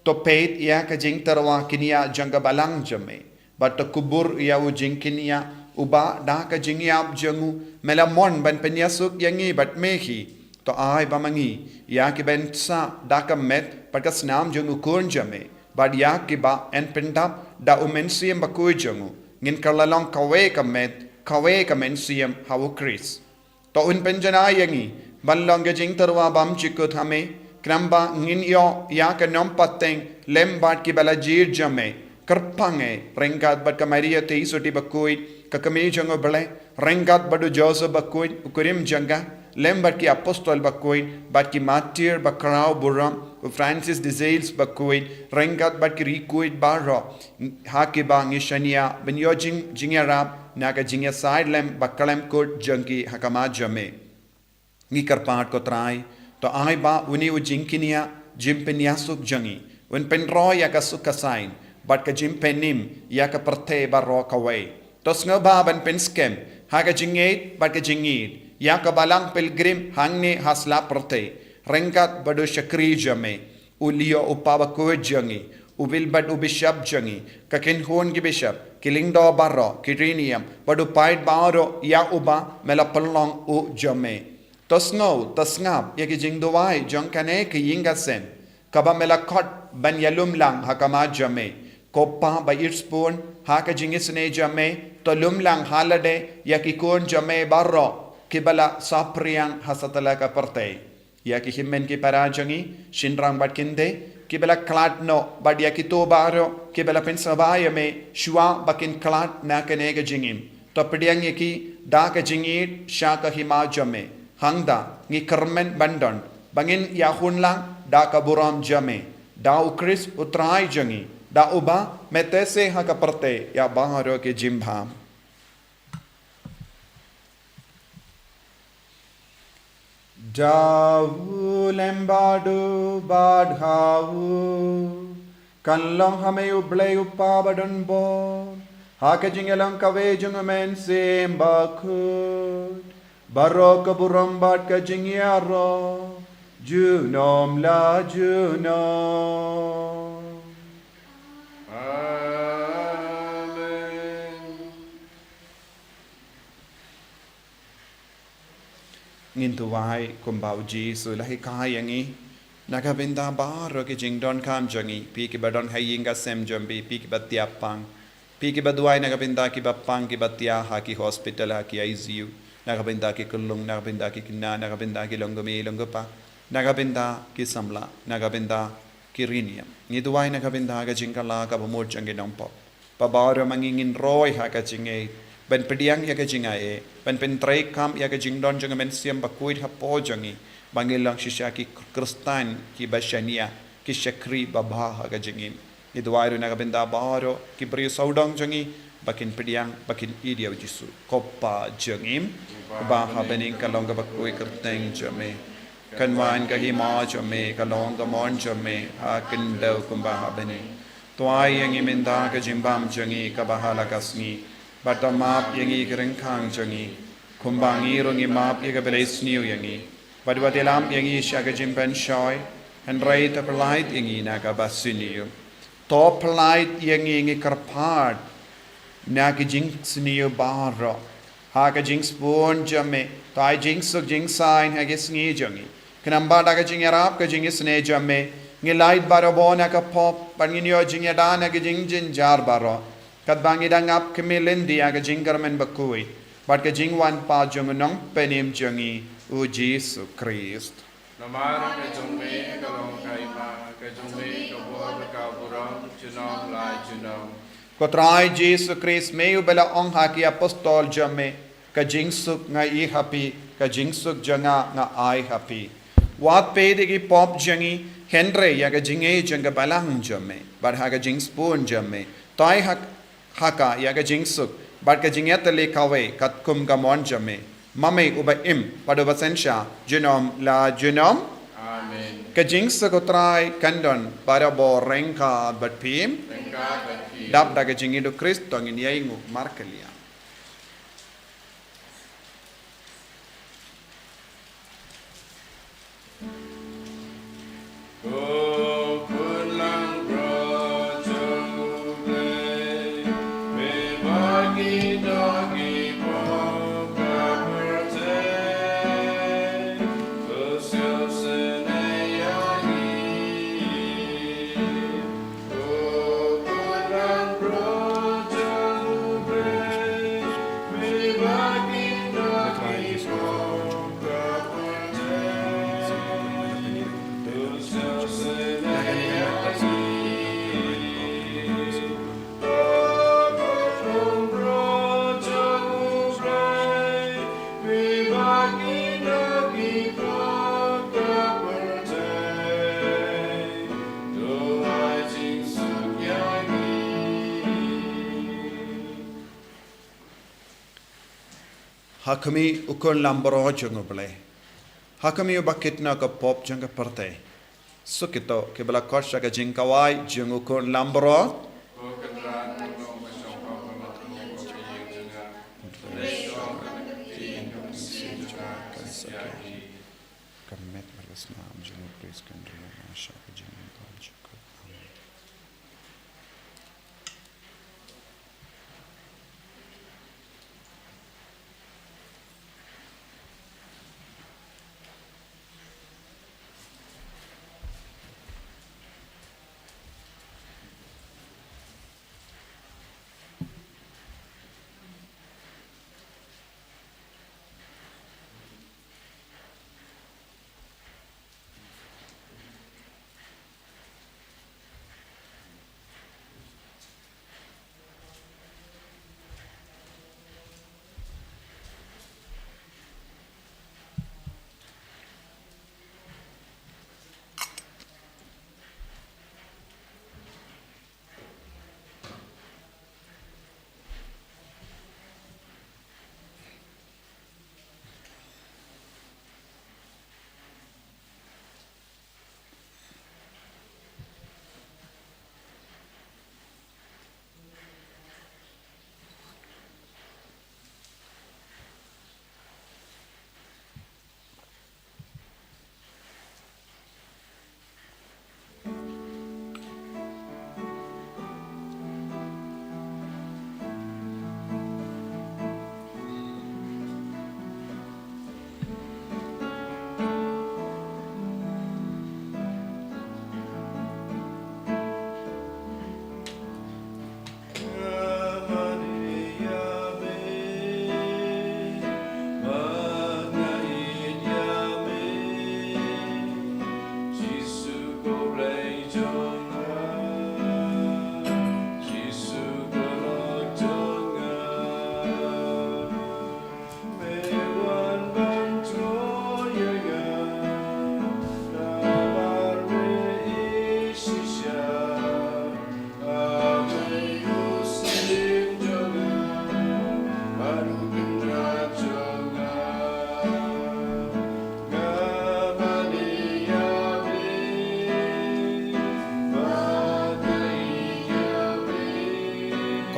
to peit ïa ka jingtyrwa kñia jong ka balang jong me, bad to kubur ïa u jingkñia uba da ka jingïap jong u me la mon ban pynïasuk ïa ngi bad me hi. To ai ba ma ngi, ïa ki ban sah da ka met bad ka snam jong u Khun jong me, bad ïa kiba yn pyndap da u Mynsiem Bakhuid jong u, ngin kylla long kawei ka met, kawei ka mynsiem ha u Khrist. To un pynjanai ïa ngi ban long ka jingtyrwa bymjukut ha me, khnang ba ngin ïoh ïa ka nongpateng lem bad kiba la jied jong me. Kyrpang eh, ryngkat bad ka Maria Theisotti Bakhuid, ka Kmie jong u Blei, ryngkat bad u Joseph Bakhuid, u kurim jong ka, lem bad ki apostol bakhuid, bad ki martir bakhraw burom, u Francis de Sales Bakhuid, ryngkat bad ki riewkhuid baroh ha kiba ngi shaniah ban ïoh jing, jingïarap na ka jingïasaid lem bakhlem kut jong ki ha khmat jong me. Ngi kyrpad ko Trai, to ai ba une u jingkñia jingpynïasuk jong ngi un pynroi ïa ka suk ka saiñ bad ka jingpynim ïa ka pyrthei baroh kawei. To sngewbha ban pynskhem ha ka jingngeit bad ka jingïeid ïa ka balang pilgrim hangne ha sla pyrthei, ryngkat bad u shakri jong me, u Leo u Kpa Bakhuid jong ngi, u Wilbert u Bishop jong ngi, ka kynhun ki Bishop, ki lyngdoh baroh, ki riewniam, bad u paid baroh ïa uba me la pynlong u jong me. To sngew, to sngap ïa ki jingduwai jong kane ka ïing ka sem, kaba me la khot ban ïalum lang ha khmat jong me. Ko Kpa ba ïeit shibun, ha ka jingisynei jong me, to lum lang ha lade ïa ki khun jong me baroh kiba la saphriang ha satlak ka pyrthei. Ïa ki hynmen ki para jong ngi, shynrang bad kynthei, kiba la khlad noh, bad ïa kito baroh kiba la pynsngewbha ïa me shuwa ba kin khlad na kane ka jingim. To pdiang ïa ki da ka jingïeid sha ka hima jong me. Hangta ngi kyrmen ban don ba ngin ïahun lang da ka burom jong me, da u Khrist u Trai jong ngi, da uba me teh seh ha ka pyrthei ïa baroh ki jingbha. Da u lem bad u bad ha u, kan long ha me U Blei U Kpa badonbor, ha ka jingïalong kawei jong U Mynsiem Bakhuid, baroh ka burom bad ka jingïaroh junom la junom. Amen. Ngin duwai kumba u Jisu u la hikai ïa ngi. Na ka bynta baroh ki jingdonkam jong ngi, phi kiba don ha ïing ha sem jong phi, phi kiba thiah pang, phi kiba duwai na ka bynta kiba pang kiba thiah ha ki hospital, ha ki I C U, na ka bynta ki khyllung, na ka bynta ki khynnah, na ka bynta ki long kmie long kpa, na ka bynta ki samla, na ka bynta ki riewniam. Ngi duwai na ka bynta ka jingkylla kaba mut jong ki nongpop. Ba baroh ma ngi ngin roi ha ka jingngeit ban pdiang ïa ka jingaiei, ban pyntreikam ïa ka jingdon jong ka Mynsiem Bakhuid hapoh jong ngi, ba ngin long shisha ki Khristan kiba shaniah, ki shakri babha ha ka jingim. Ngi duwai ruh na ka bynta baroh ki briew sawdong jong ngi, ba kin pdiang, ba kin ïeit ïa u Jisu, ko Pa jong ngi ba ha bneng. Ka long ka bakhuid kyrteng jong me. Kan wan ka hima jong me, ka long ka mon jong me ha khyndew kumba ha bneng. Tuai ïa ngi mynta ka jingbam jong ngi kaba ha la ka sngi. Bad to map ïa ngi ki ryngkang jong ngi, kumba ngi ruh ngi map ïa kiba la isniew ïa ngi. Bad wat ïalam ïa ngi sha ka jingpynshoi, hynrei to pyllait ïa ngi na kaba sniew. To pyllait ïa ngi, ngi kyrpad, na ki jingsniew baroh. Ha ka jingsbun jong me, to ai jingsuk jingsaiñ ha ki sngi jong ngi. Khnang ba da ka jingïarap ka jingisynei jong me, ngin lait barabor na ka pop, bad ngin ïoh jingïada na ki jingjynjar baroh. Katba ngi dang ap khmih lynti ïa ka jingkyrmen bakhuid bad ka jingwan pat jong u Nongpynim jong ngi, u Jisu Khrist. Namar ka jong me ka long ka hima, ka jong me ka bor ka burom junom la junom. Ko Trai Jisu Khrist, me uba la ong ha ki apostol jong me, ka jingsuk nga ïoh ha phi, ka jingsuk jong nga nga ai ha phi. Wat peit ïa ki pop jong ngi, hynrei ïa ka jingngeit jong ka balang jong me, bad ha ka jingsbun jong me, to ai ha, ha ka ïa ka jingsuk bad ka jingïatylli kawei katkum ka mon jong me, ma me uba im bad uba synshar junom la junom. Amen. Ka jingsuk u Trai kan don barabor ryngkat bad phi. Ryngkat bad phi. Dap da ka jingïeit u Khrist to ngin ïainguh markylliang. Ha khmih u khun lambaroh jong U Blei. Ha khmih uba kit noh ka pop jong ka pyrthei. Suk ito kiba la khot sha ka jingkhawai jong u khun lambaroh. Ka met bad ka snam jong u Khrist kan ïarap sha ka jingim. Amen.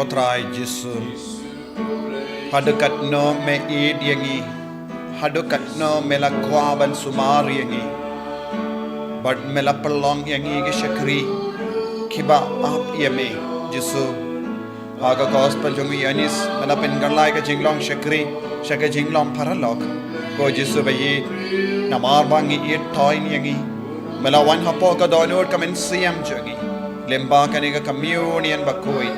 Trai Jisu. Haduh katno me ïeit ïa ngi. Haduh katno me la kwah ban sumar ïa ngi. Bad me la pynlong ïa ngi ki shakri kiba ap ïa me, Jisu. Ha ka gospel jong u Ïoannis, me la pynkylla ïa ka jinglong shakri sha ka jinglong paralok. Ko Jisu ba ïeit, namar ba ngi ïeit thoiñ ïa ngi, me la wan hapoh ka dohnud ka mynsiem jong ngi. Lyngba kane ka communion bakhuid,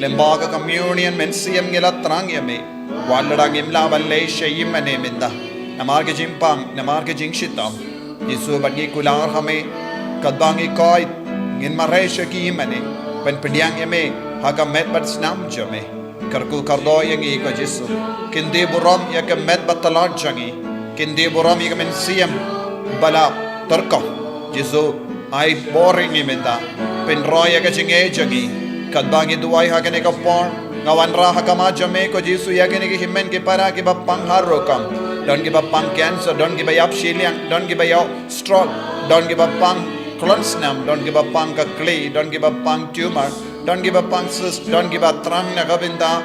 lyngba ka communion mynsiem ngi la thrang ïa me. Wat lada ngim lah ban leit sha ïing mane mynta namar ka jingpang, namar ka jingshitom, Jisu, bad ngi kular ha me, katba ngi koit, ngin mareh sha ki ïing mane ban pdiang ïa me ha ka met bad snam jong me. Kyrkhu kyrdoh ïa ngi, ko Jisu. Kyntiew burom ïa ka met bad tlot jong ngi. Kyntiew burom ïa ka mynsiem ba la tyrkhong, Jisu. Ai bor ïa ngi mynta. Pynroi ïa ka jingngeit jong ngi. Katba ngi duwai ha kane ka por, nga wanrah ha khmat jong me, ko Jisu, ïa kine ki hynmen ki para kiba pang har rukom. Don kiba pang cancer, don kiba ïap shiliang, don kiba ïap stroke, don kiba pang khlon snam, don kiba pang ka khlieh, don kiba pang tumor, don kiba pang cyst, don kiba thrang na ka bynta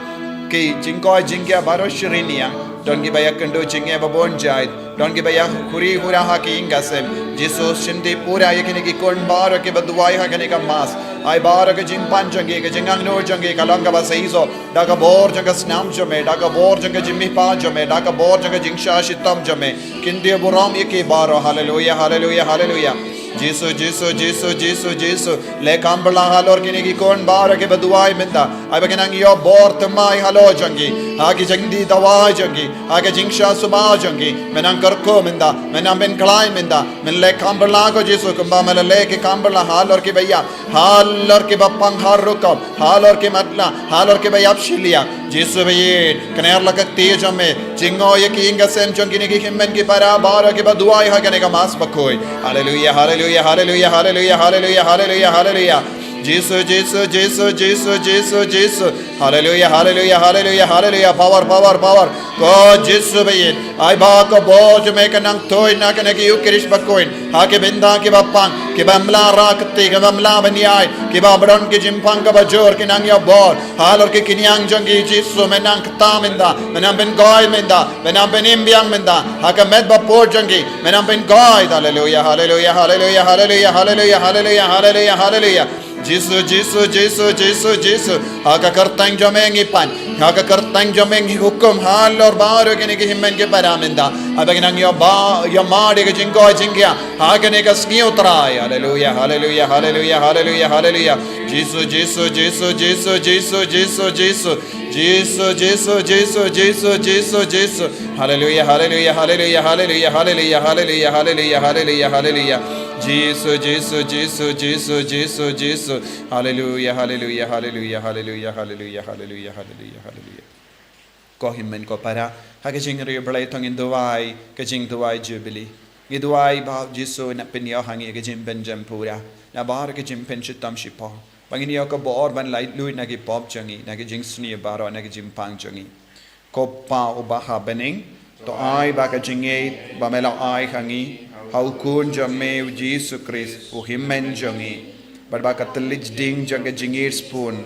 ki jingkoit jingkhiah baroh shi rynieng, don kiba ïakynduh jingeh babun jait, don kiba ïakhuri khura ha ki ïing ki sem. Jisu, shim pura ïa kine ki khun baroh kiba duwai ha kane ka mass. Ai baroh ka jingpan jong ki, ka jingangnud jong ki ka long kaba seisoh da ka bor jong ka snam jong me, da ka bor jong ka jingmihpat jong me, da ka bor jong ka jingshah shitom jong me. Kyntiew burom ïa ki baroh. Haleluia, haleluia, haleluia. Jisu, Jisu, Jisu, Jisu, Jisu. Leh kham bylla halor kine ki khun baroh kiba duwai mynta. Ai ba kin nang ïoh bor thymmai halor jong ki, ha ki jingdih dawai jong ki, ha ki jingshah sumar jong ki. Men nang kyrkhu mynta, men nang pynkhlaiñ mynta. Men leh kham bylla, ko Jisu, kumba me la leh ki kham bylla halor kiba ïap, halor kiba pang har rukom, halor ki matlah, halor kiba ïap shiliang. Jisu ba ïeit, kner la ka kti jong me, jngoh ïa ki ïing ki sem jong kine ki hynmen ki para baroh kiba duwai ha kane ka mass bakhuid. Haleluia, haleluia, haleluia, haleluia, haleluia, haleluia, haleluia. Jisu, Jisu, Jisu, Jisu, Jisu, Jisu. Haleluia, haleluia, haleluia, haleluia. Power, power, power. Ko Jisu ba ïeit, ai ba ka bor jong me kan nang thoh na kane ka Eucharist bakhuid ha ki bynta kiba pang, kiba ym lah rah kti, kiba ym lah ban ïaid, kiba ym don ki jingpang kaba jur, kin nang ïoh bor. Halor ki khñiang jong ki, Jisu, men nang kta mynta, men nang pynkoit mynta, men nang pynim biang mynta ha ka met ba pud jong ki, men nang pynkoit. Haleluia, haleluia, haleluia, haleluia, haleluia, haleluia, haleluia, haleluia. Jisu, Jisu, Jisu, Jisu, Jisu. Ha ka kyrteng jong me ngi pan, ha ka kyrteng jong me ngi hukum halor baroh kine ki hynmen ki para mynta. Ai ba kin nang ïoh ba, ïoh mad ïa ka jingkoit jingkhiah ha kane ka sngi, Trai. Haleluia, haleluia, haleluia, haleluia, haleluia. Jisu, Jisu, Jisu, Jisu, Jisu, Jisu, Jisu. Jisu, Jisu, Jisu, Jisu, Jisu, Jisu. Haleluia, haleluia, haleluia, haleluia, haleluia, haleluia, haleluia, haleluia, haleluia. Jisu, Jisu, Jisu, Jisu, Jisu, Jisu. Haleluia, haleluia, haleluia, haleluia, haleluia, haleluia, haleluia, haleluia. Ko hynmen ko para, ha ka jingriewblei to ngin duwai ka jingduwai Jubilee. Ngi duwai ba Jisu un pynïoh ha ngi ka jingpynjem pura na baroh ka jingpynshitom shipor, ba ngin ïoh ka bor ban laitluid na ki pop jong ngi, na ki jingsniew baroh, na ki jingpang jong ngi. Ko Pa uba ha bneng, to ai ba ka jingngeit ba me la ai ha ngi ha u Khun jong me u Jisu Khrist, u hynmen jong ngi, bad ba ka thylliej ding jong ka jingïeit sbun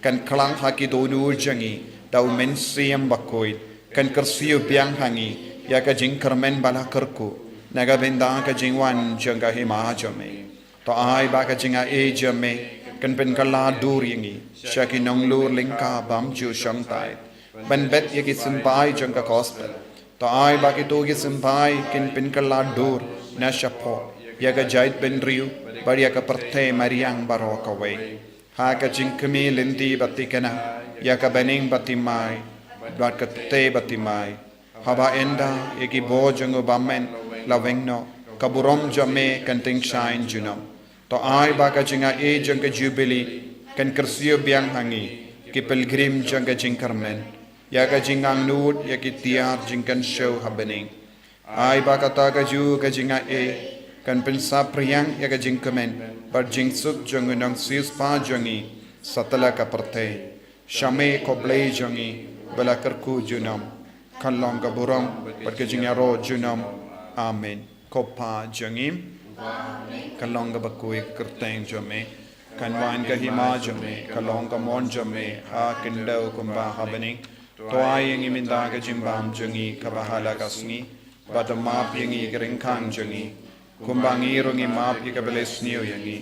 kan khlang ha ki dohnud jong ngi da u Mynsiem Bakhuid, kan kyrsiew biang ha ngi ïa ka jingkyrmen ba la kyrkhu na ka bynta ka jingwan jong ka hima jong me. To ai ba ka jingaiei jong me kan pynkylla dur ïa ngi sha ki nonglor lyngkha bym ju shongthait ban bet ïa ki symbai jong ka gospel. To ai ba kito ki symbai kin pynkylla dur na shapoh ïa ka jaitbynriew bad ïa ka pyrthei mariang baroh kawei. Ha ka jingkmie lynti bad thikna, ïa ka bneng bad thymmai, bad ka kti bad thymmai. Haba ynda ïa ki bor jong u bymman la weng noh, ka burom jong me kan tyngshaiñ junom. To ai ba ka jingaiei jong ka Jubilee kan kyrsiew biang ha ngi ki pilgrim jong ka jingkyrmen ïa ka jingangnud ïa ki tiar jingkynshew ha bneng. Ai ba kata kajuh ka jingaiei kan pynsaphriang ïa ka jingkmen bad jingsuk jong u nongsiewspah jong ngi satlak ka pyrthei. Sha me ko Blei jong ngi ba la kyrkhu junom, kan long ka burom bad ka jingïaroh junom. Amen. Ko Pa jong ngi, kan long kaba khuid ka kyrteng jong me. Kan wan ka hima jong me, ka long ka mon jong me, ha khyndew kumba ha bneng. To ai ïa ngi mynta ka jingbam jong ngi kaba ha la ka sngi. Bad to map ïa ngi ki ryngkang jong ngi, kumba ngi ruh ngi map ïa kiba leh sniew ïa ngi.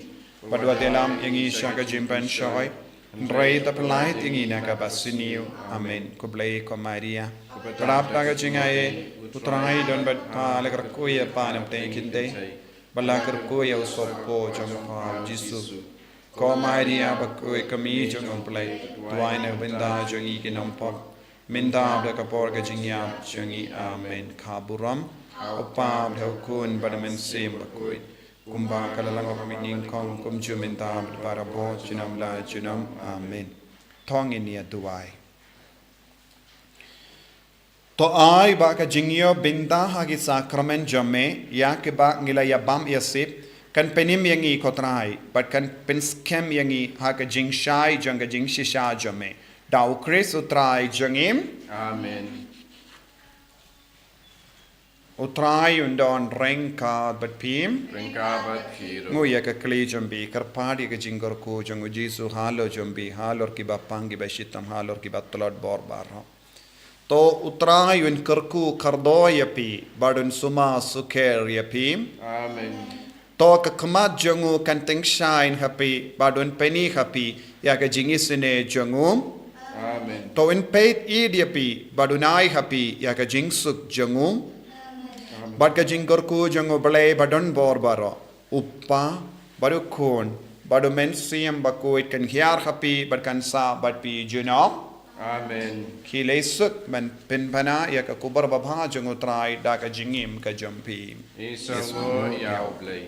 Bad wat ïalam ïa ngi sha ka jingpynshoi, hynrei to pyllait ïa ngi na kaba sniew. Amen. Khublei ko Maria, kaba dap da ka jingaiei, U Trai u don bad pha, la kyrkhu ïa pha na bteng ki kynthei, bad la kyrkhu ïa u sohpop jong pha U Jisu. Ko Maria bakhuid, ka kmie jong U Blei, duwai na ka bynta jong ngi ki nongpop, mynta bad ha ka por ka jingïap jong ngi. Amen. Ka burom ha U Kpa bad ha U Khun bad ha U Mynsiem Bakhuid, kumba ka la long ha ka por nyngkong, kumjuh mynta bad barabor, junom la junom. Amen. To ngin ïa duwai. To ai ba ka jingïoh bynta ha ki sakramen jong me, ïa kiba ngi la ïa bam ïa sip, kan pynim ïa ngi ko Trai, bad kan pynskhem ïa ngi ha ka jingshai jong ka jingshisha jong me. Da U Khrist U Trai jong ngi. Amen. U Trai un don ryngkat bad phi. Ryngkat bad phi ruh. Nguh ïa ka kli jong phi, kyrpad ïa ka jingkyrkhu jong U Jisu halor jong phi, halor kiba pang, kiba shitom, halor kiba tlot bor baroh. To U Trai un kyrkhu kyrdoh ïa phi, bad un sumar sukher ïa phi. Amen. To ka khmat jong u kan tyngshaiñ ha phi, bad un pyni ha phi ïa ka jingisynei jong u. Amen. To un peit ïa phi, bad un ai ha phi ïa ka jingsuk jong u. Amen. Bad ka jingkyrkhu jong U Blei badonbor baroh, U Kpa, bad U Khun, bad U Mynsiem Bakhuid kan hiar ha phi, bad kan sah bad phi junom. Amen. Khie leit suk ban pynbna ïa ka khubor babha jong U Trai da ka jingim ka jong phi. Isynei ïa U Blei.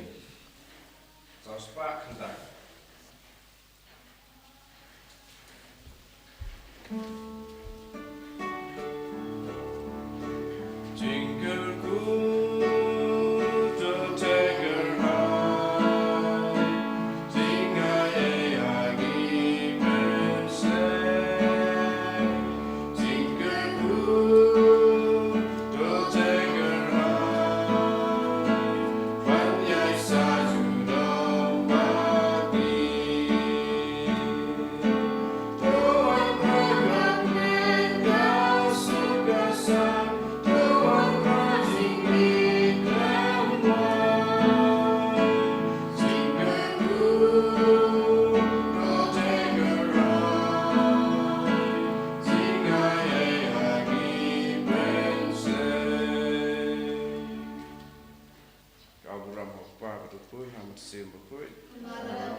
Ka burom ha U Kpa bad U Khun bad U Mynsiem Bakhuid. Amen.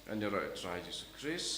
Ngan ïaroh ïa U Trai Jisu Khrist.